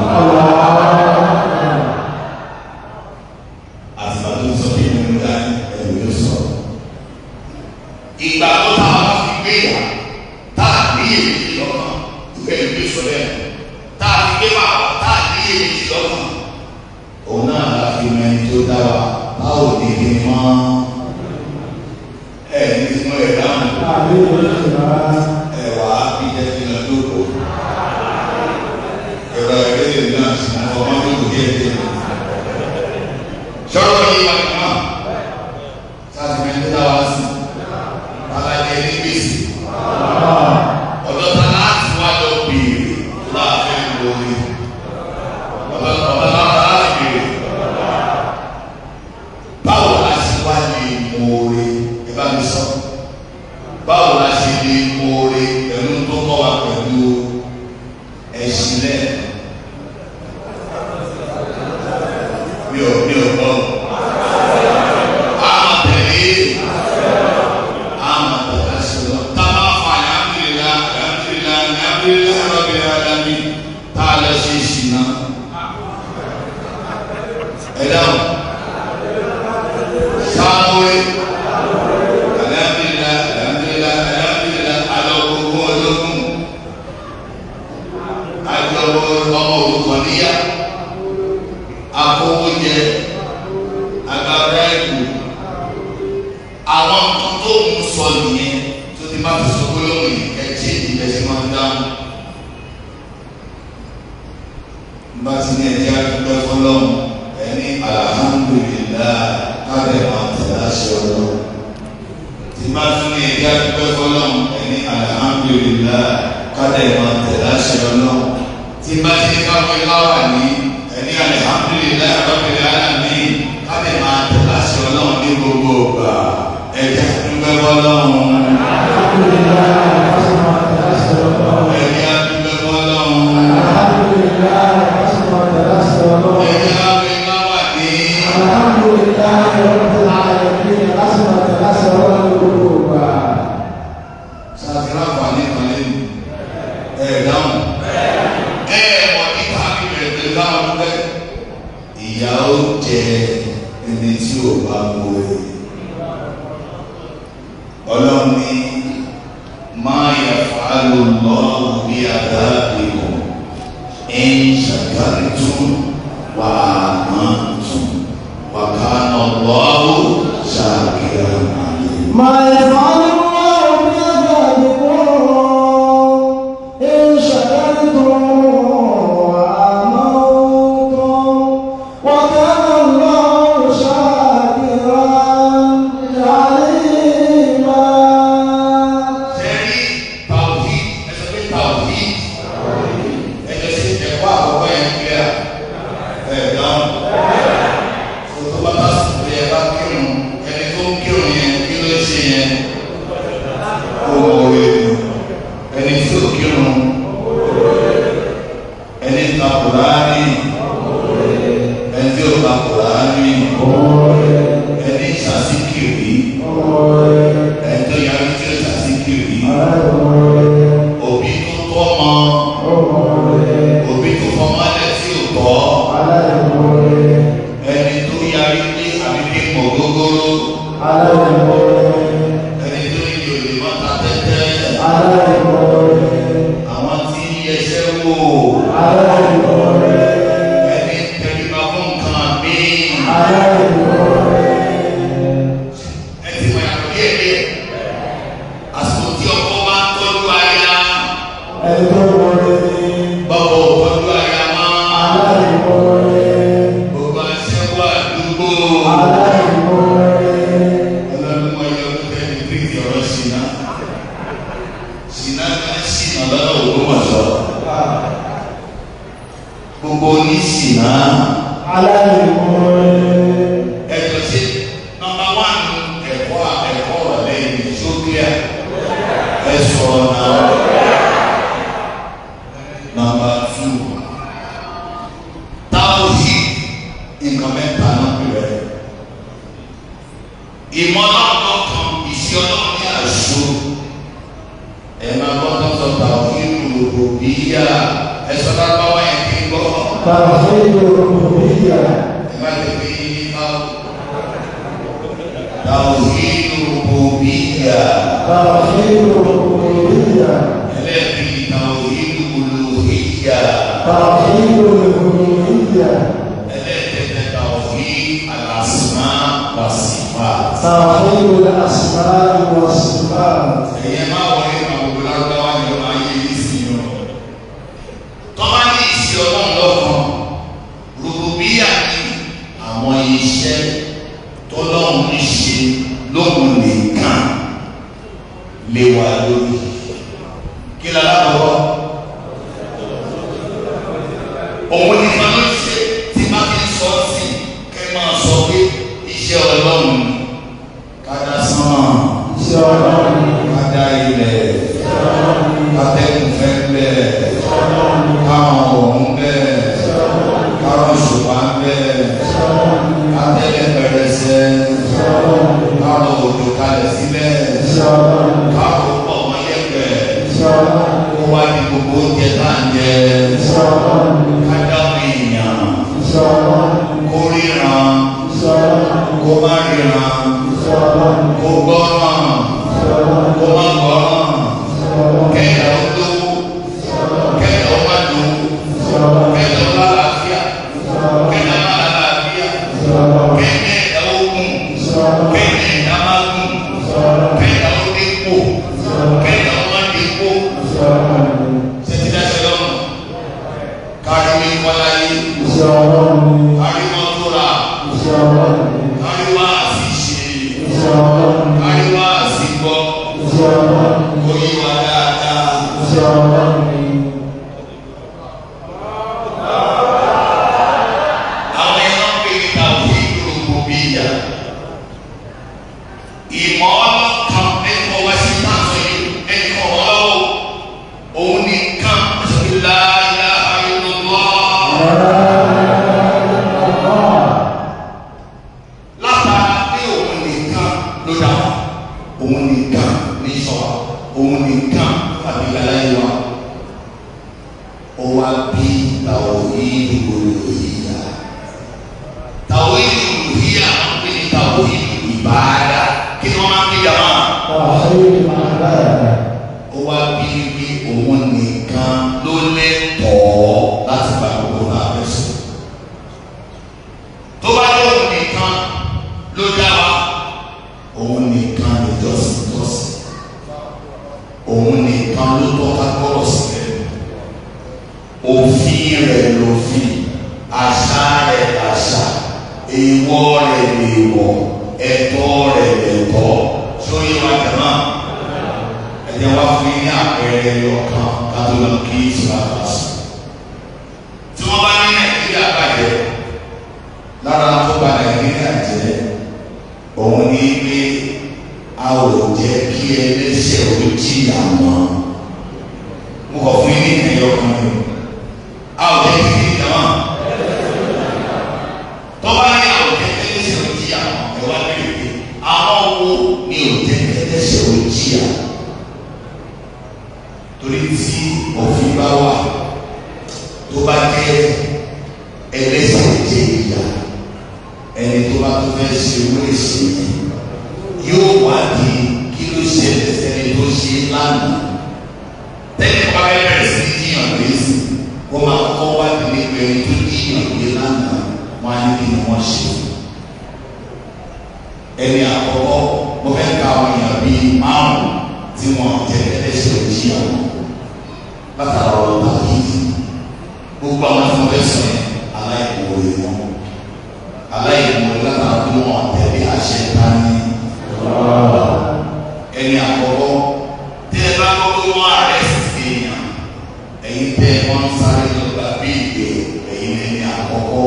Àtìgbà tó ti sọ kémi ni mo dá yín, ẹlòmí ò sọ̀rọ̀. Ìgbà tó tá a bá fi gbé yà, tá a ní iyèméjì lọ́kàn, ìfẹ́ ìlú sọ bẹ́ẹ̀. Tá a fi gbé bàbá, tá a ní iyèméjì lọ́kàn. Òun náà la fi mọ ẹni tó dá wa, báwo ni kí ni mọ́? Ẹ ní tí mo lè dáhùn. Ẹ wà á bí jẹ́ kí n lọ jókòó. Ẹ̀rọ ìrẹ́lẹ̀ náà sì ń fọmọ́ tó kù díẹ̀ díẹ̀. Sọ̀rọ̀ yìí wà ní mọ́. Sáà ti mẹ́ni tó dá wa sí. Alájẹ ní gbèsè. Ọ̀dọ́ ta láti wá lọ béèrè láàfin lórí. Ọ̀dọ́ ta láti béèrè. Báwo la ṣe wá lè mọ oore? Ẹ bá mi sọ. Báwo la ṣe lè mọ oore pẹ̀lú tó kọ́ wa pẹ̀lú ẹṣin lẹ́ẹ̀? Mi ò gbọ́. A máa tẹ̀lé ama tẹ̀lé tá a bá fa alhamdulillah alhamdulillah alhamdulillah rabbil alamin tá a lọ ṣe ṣìnà. Ẹ dáhùn. Sáwé alhamdulillah alhamdulillah alhamdulillah alọ gbogbo ológun àjọ ọmọ òrukàn níyà akówójẹ agbára ẹ̀kú. Àwọn nǹkan tó ń sọ nìyẹn tó ti bá ti sọ gbólóhùn yìí ẹ ṣe ìbẹ̀sẹ̀ máa ń dáhùn. Bá ti ní ẹjẹ́ àdúgbò fọlọ́hún ẹ ní alhamdulillah kábẹ̀ máa tẹ̀lé àṣẹ ọlọ́run. Tí bá tún ní ẹjẹ́ àdúgbò fọlọ́hún ẹ ní alhamdulillah kábẹ̀ máa tẹ̀lé àṣẹ ọlọ́run. Tí bá ti ní káwé láwà ní ẹ ní alhamdulillah rabbil alamin kábẹ̀ máa tẹ̀lé àṣẹ ọlọ́run ní gbogbo ìgbà. Ẹjẹ́ àdúgbò fọlọ́hún. Ẹjẹ́ àdúgbò fọlọ́hún. Ẹjẹ́ àwé láwà ní. Ṣàtìrà àǹfààní kan lẹ́nu. Ẹ dáhùn. Ẹ mọ̀ nípa bíbẹ̀rẹ̀ pẹ̀lú káwọn dúpẹ́. Ìyà ó jẹ ẹni tí ò bá mọ oore. Ọlọ́run ní máa yẹ fàálù lọ́wọ́ bí àdáàbìkù ń ṣàkàrìtún wà ámántum wà kánà lọ́wọ́ ṣàkìrà àlè. ما يفعل الله بعذابكم إن شكرتم وآمنتم وكان الله شاكرا عليما. Sẹ́rí tàwí ẹ sọ pé tàwí ẹ jọ ṣe ẹ̀kọ́ àkọ́kọ́ yẹn clear ẹ̀ dáhùn. Tó bá bá sùn pé ẹ bá kírun ẹni tó ń kírun yẹn kí ló ń ṣe yẹn? Ó mọ orí ẹni tí ò kírun ẹni ta Kùránì ẹni tí ò ta Kùránì ẹni ṣàṣìkiri ẹni tó yarí tí ó ṣàṣìkiri òbí tó tọ́ mọ òbí tó fọmọ alẹ́ tí ò tọ́ ẹni tó yarí pé àbí kí mọ̀ gógóró ẹni tó ní yòlè mọ́ta tẹ́tẹ́ àwọn tí ń yẹsẹ́ wò ẹni tẹríba fún nǹkan míì ẹ ti mọ̀ yàtọ̀ díẹ̀ díẹ̀ àsìkò tí ọkọ bá ń tọ́jú aya Ẹni tó wọlé ní bọ́bọ̀ ò tọ́jú aya mọ́ aláìmọ́lé. gbogbo aṣẹ́wó. Aláìmoore. Ẹ̀jọ̀ ṣe number one ẹ̀kọ́ ẹ̀kọ́ ọ̀rọ̀ lẹ́yìn ṣókíà ẹ sọ̀rọ̀ náà. Number two, tawhid nǹkan mẹ́ta náà bẹ̀rẹ̀. Ìmọ̀ náà lọ́kàn ìṣe ọlọ́run ní àṣọ. Ẹ máa gbọ́ tó sọ tawhid rububiyya ẹ sọ lágbáwá yẹn kí n gbọ́. توحيد الربوبية. Ẹ má lè fi yín báwo. Tawhid rububiyya. توحيد الربوبية. Ẹlẹ́ẹ̀kejì tawhid uluhiyya. توحيد الألوهية. Ẹlẹ́ẹ̀kẹta tawhid al-asma was-sifat. توحيد الأسماء والصفات. Ẹ̀yẹ máa wọlé àwọn gbogbo lárúbáwá ni wọ́n máa yé yìí sí i o. Tọ́ba ní ìṣe ọlọ́run lọ́kàn, rububiyya ní àwọn iṣẹ́ tọ́lọ́run ń ṣe lóhun nìkan lé wa lórí. Kí lálá lọ́wọ́? Òun nìkan ló ṣe tí bá ti ń sọ sí kẹ́ máa sọ pé iṣẹ́ ọlọ́run kájá sánmà Iṣẹ́ Ọlọ́run ni. kájá ilẹ̀ Iṣẹ́ Ọlọ́run ni. kátẹ́kùn fẹ́ bẹ́ẹ̀ Iṣẹ́ Ọlọ́run ni. káwọn ọ̀hún bẹ́ẹ̀ Iṣẹ́ Ọlọ́run ni. káwọn ṣùpá bẹ́ẹ̀ Iṣẹ́ Ọlọ́run ni. kátẹ́lẹ̀ pẹrẹsẹ Iṣẹ́ Ọlọ́run ni. káwọn òjò kalẹ̀ sílẹ̀ Iṣẹ́ Ọlọ́run ni. káwọn pọ̀ mọ́ yẹ̀pẹ̀ Iṣẹ́ Ọlọ́run ni. kó wá di gbogbo oúnjẹ tá à ń jẹ Iṣẹ́ Ọlọ́run ni. kájá ọmọ èèyàn Iṣẹ́ Ọlọ́run ni. kó ríran Iṣẹ́ Ọlọ́run ni. kó má ríran Iṣẹ́ Ọlọ́run ni. kó gbọ́ràn Iṣẹ́ Ọlọ́run ni. kó má gbọ́ràn Iṣẹ́ Ọlọ́run ni. kẹ́yà ó lówó kẹ́yà ó má lówó Iṣẹ́ Ọlọ́run ni. kẹ́yà ó lálàáfíà Iṣẹ́ Ọlọ́run ni. kẹ́yà má lálàáfíà Iṣẹ́ Ọlọ́run ni. kẹ́yà ẹ̀dá ó gùn Iṣẹ́ Ọlọ́run ni. kẹ́yà ẹ̀dá má gùn Iṣẹ́ Ọlọ́run ni. kẹ́yà ó dépò Iṣẹ́ Ọlọ́run ni. kẹ́yà ó má dépò Iṣẹ́ Ọlọ́run ni. ṣètìlẹ́sẹ̀ lọ́rùn kárí ní kọ́láyé Iṣẹ́ Ọlọ́run ni. kárí mọ́tò rà Iṣẹ́ Ọlọ́run ni. kárí wá sí ṣe Iṣẹ́ Ọlọ́run ni. kárí wá sí gbọ́ Iṣẹ́ Ọlọ́run ni. kó yí wa dáadáa. Iṣẹ́ Ọlọ́run ni. Àwọn ẹ̀rọ ń pè ní tawhid rububiyya. Ìmọ̀ ọlọ́kan ẹ̀kọ́ wá sí táǹsọ̀ yìí ẹ̀kọ́ ọlọ́wọ́ òun nìkan ṣe la ilaha illallah. Látara pé òun nìkan ló dá wa, òun nìkan ní sọ wa, òun nìkan àbíkálá yìí wa. Ó wá bí tawhid uluhiyya. Tawhid uluhiyya wọ́n pè ní tawhid ìbáadà. Kí ni wọ́n máa ń pè jàmá? توحيد العبادة. Ó wá bí bí òun nìkan ló lẹ́tọ̀ọ́ láti gba gbogbo náà fẹ́ sùn. Tó bá yẹ òun nìkan ló dá wa, òun nìkan nìjọsìn tọ́sìn. Òun nìkan ló tọ́ ká gbọ́rọ̀ sílẹ̀. Òfin rẹ̀ lòfin, àṣà rẹ̀ làṣà, èèwọ̀ rẹ̀ lèèwọ̀, ẹ̀tọ́ rẹ̀ lẹ̀tọ́. Ṣé ó yé wa jàmá? Ẹ jẹ́ wá fún yín ní àpẹẹrẹ ọkàn kátó lọ kí ìṣúra sùn. Tí wọ́n bá ní Nàìjíríà bàjẹ́, lára tó bà Nàìjíríà jẹ́, òun ní pé a ò jẹ́ kí ẹlẹ́ṣẹ̀ ó jìyà mọ́. Mo kọ̀ fún yín ní ẹ̀yọ kan ni. A ò jẹ́ kí kí jàmá. Tọ́ba ní a ò jẹ́ kí ẹlẹ́ṣẹ̀ ó jìyà mọ́, ẹ wá bẹ̀rẹ̀ pé àwọn wo ni ò jẹ́ kí ẹlẹ́ṣẹ̀ ó jìyà? Torí tí òfin bá wà tó bá jẹ́ ẹlẹ́ṣẹ̀ jẹ ìyà ẹni tó bá tó fẹ́ ṣe owó èsì yẹn yóò wádìí kí ló ṣẹlẹ̀ sẹ́ni tó ṣe lánàá tẹ́lẹ̀ kọ́ bá bẹ̀rẹ̀ sí ní jiyàn gbé sí wọ́n máa kọ́ wádìí nípa ẹni tó jiyàn gbé lánàá wọ́n á ní kí ni wọ́n ṣe ẹni àkọ́kọ́ mo fẹ́ ka àwọn èèyàn bíi márùn-ún tí wọ́n jẹ́ ẹlẹ́ṣẹ̀ jiyàn látara ọ̀rọ̀ tàbí gbogbo àwọn tí wọ́n fẹ́ sọ yẹn aláìmoore wọn aláìmoore látara pé wọ́n tẹ̀lé àṣẹ tani ẹni àkọ́kọ́ tẹ́ ẹ bá gbọ́ pé wọ́n arrest èèyàn ẹ̀yin tẹ́ ẹ wọ́n ń sáré lọ gba bíìlì ẹ̀yin lẹ́ni àkọ́kọ́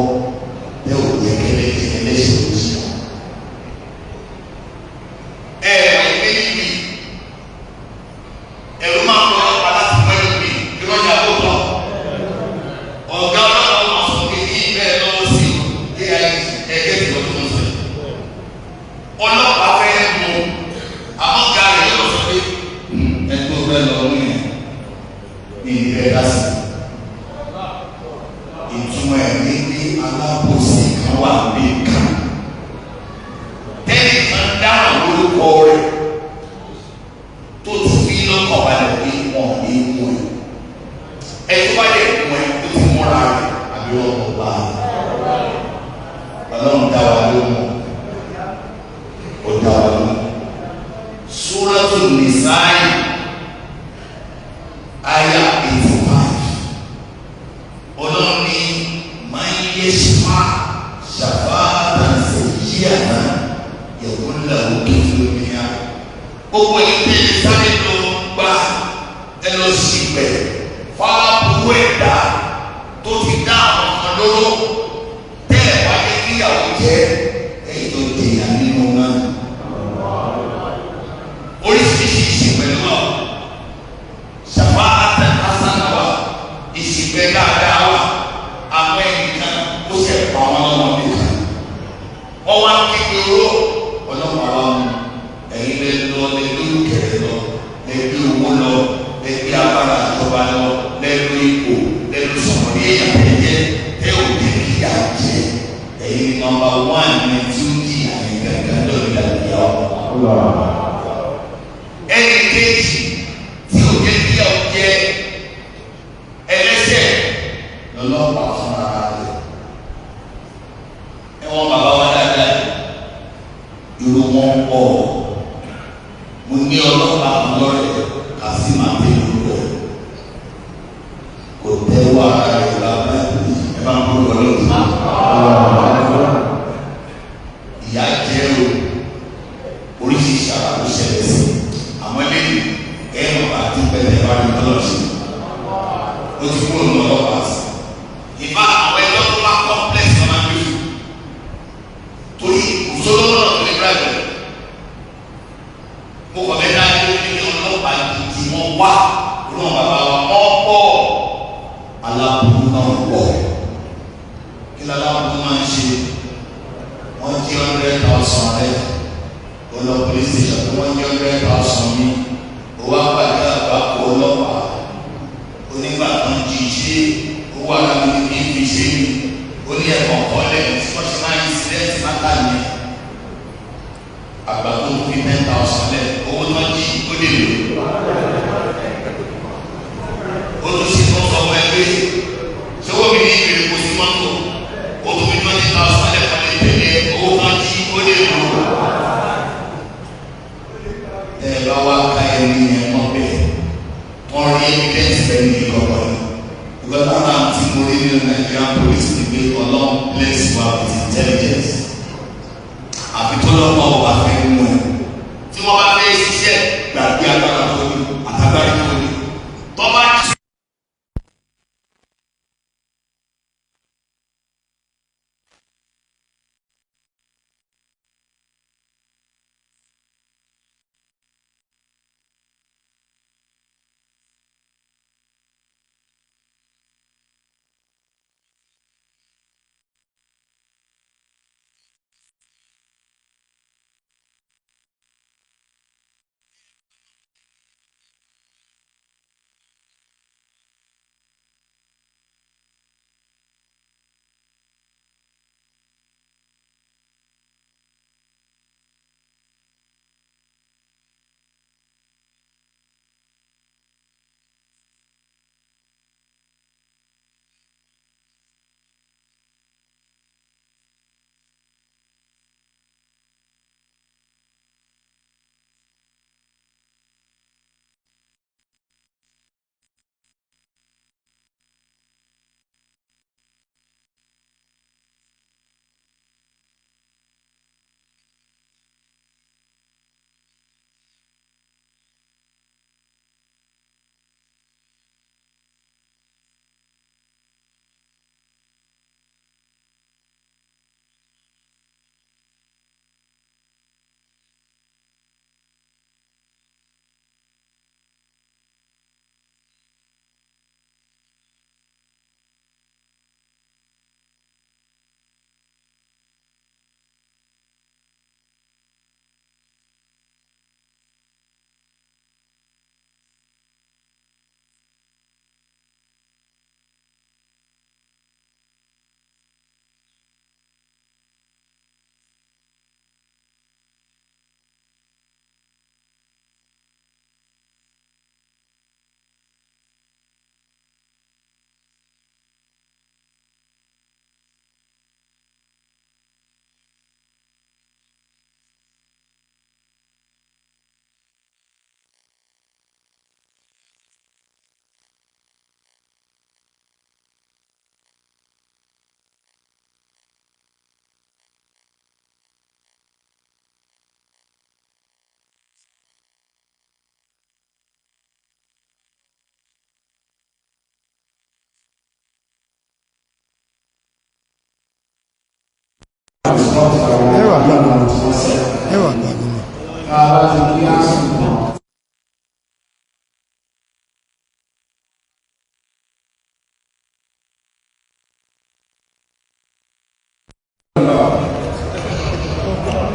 ṣàfáàtàn sèyíàtàn yẹ̀kúnlẹ̀ òkè lómìnira. Gbogbo ìdílé sáré ló gba ẹ lọ síbẹ̀ fáwọn ẹ̀dá tó ti dá àwọn kan lóró tẹ́ ẹ̀ wá jẹ́ kíyàwó jẹ́ ẹ̀yìn tó dènà nínú náà. Oríṣiríṣi ìṣìpẹ̀ ló wà. Ṣàfáàtàn hasana wà, ìṣìpẹ̀ dáadáa wà, àwọn ẹnìkan ó ṣe pa wọn lọ́mọ nìkan. Wọ́n wá kéde oró ọlọ́pàá wa mú ẹ̀yin lẹ lọ lẹ lórúkẹrẹ lọ lẹ gbé owó lọ lẹ gbé agbára ìjọba lọ lẹ lo ipò lẹ lo sọ̀rọ̀ ní èèyàn tẹ̀jẹ́ tẹ ò dé kíyà jẹ ẹ̀yin ní nọ́mbà wán ní tí ó di àyè gàgà lórí ìdàgbìyà ọ. Ẹni kejì tí ò jẹ́ kíyà ó jẹ ẹlẹ́sẹ̀ lọ́lọ́pàá fúnra rẹ̀ ẹ̀wọ̀n bàbá wa dáadáa irú wọn pọ̀ mo ní ọlọ́pàá kan lọ́rẹ̀ Kazeem àtẹ̀lú rẹ̀ kò tẹ́wọ́ ara rẹ̀ bàbá ẹ bá ń gbọ́dọ̀ lọ́dún. Ìyá jẹ́ o oríṣiríṣi ara ló ṣẹlẹ̀ sí àwọn eléyìí ẹ̀ ń bá dúpẹ́ tẹ́ bá rí lọ́lọ́sí ó ti kúrò ní ọlọ́pàá sí ìbá àwọn ẹjọ́ tó bá complex náà máa ń gbé fún torí òṣòlówó náà tó lè drive rẹ̀ mo kọ̀ bẹ́ẹ̀ dájú ní ọlọ́pàá gidi wọ́n wá olóhùn bàbá wa wọ́n pọ̀ aláburú náà pọ̀ kí láláburú máa ń ṣe wọ́n jí 100,000 rẹ̀ ó lọ police station tó wọ́n jí 100,000 mi ó wá pàdé àgbákò ọlọ́pàá onígbà tó ń jí ṣe owó ara mi ní kí n fi ṣe mi ó ní ẹ̀kọ́ kọ́lẹ̀ tí wọ́n ṣe máa ń incident máta ní àgbà tó fi 10,000 lẹ̀ owó tó ń jí ó lè lò ó tún ṣe tó ń sọ fún ẹ pé ṣé owó mi ní ìbéèrè kò sí mọ́tò ó tún fi 20,000 lẹ̀ kọ́ lè tẹ̀lé owó tó ń jí ó lè lò ẹ bá wá ká ẹni yẹn mọ́ bẹ́ẹ̀ wọ́n rí evidence bẹ́ẹ̀ ní ìkọ̀kọ̀ yìí because ara tí mo rí nínú Nigerian police ni pé Ọlọ́run bless wa with intelligence àfi tó lọ́pọ̀ ọba fẹ́ mú ẹ tí wọ́n bá fẹ́ ṣiṣẹ́ gbàgbé agbára tó ní àtàgbárí tó ní tó bá ti. disrupt àwọn ọmọ tí wọ́n sẹ́. Ẹwà gbàgbé ni. Tá a bá ti kí á sùn tán.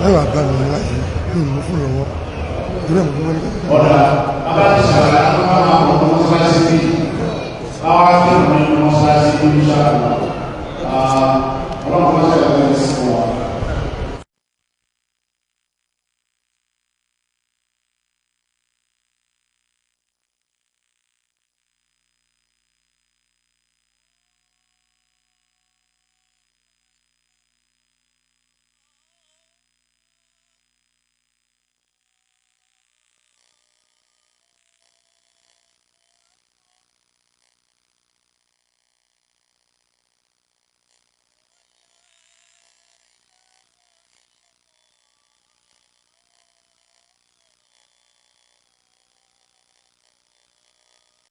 Ẹwà gbàgbé ni láti ní ìmú fún lọ́wọ́. Ìdílé mi fún wọn. Ọ̀dà bàbá ti ṣàlàyé àwọn ọmọ àwọn ọmọ mọ́sálásí bí báwa kírun nínú mọ́sálásí bí ní ṣáàlù. Ọlọ́run.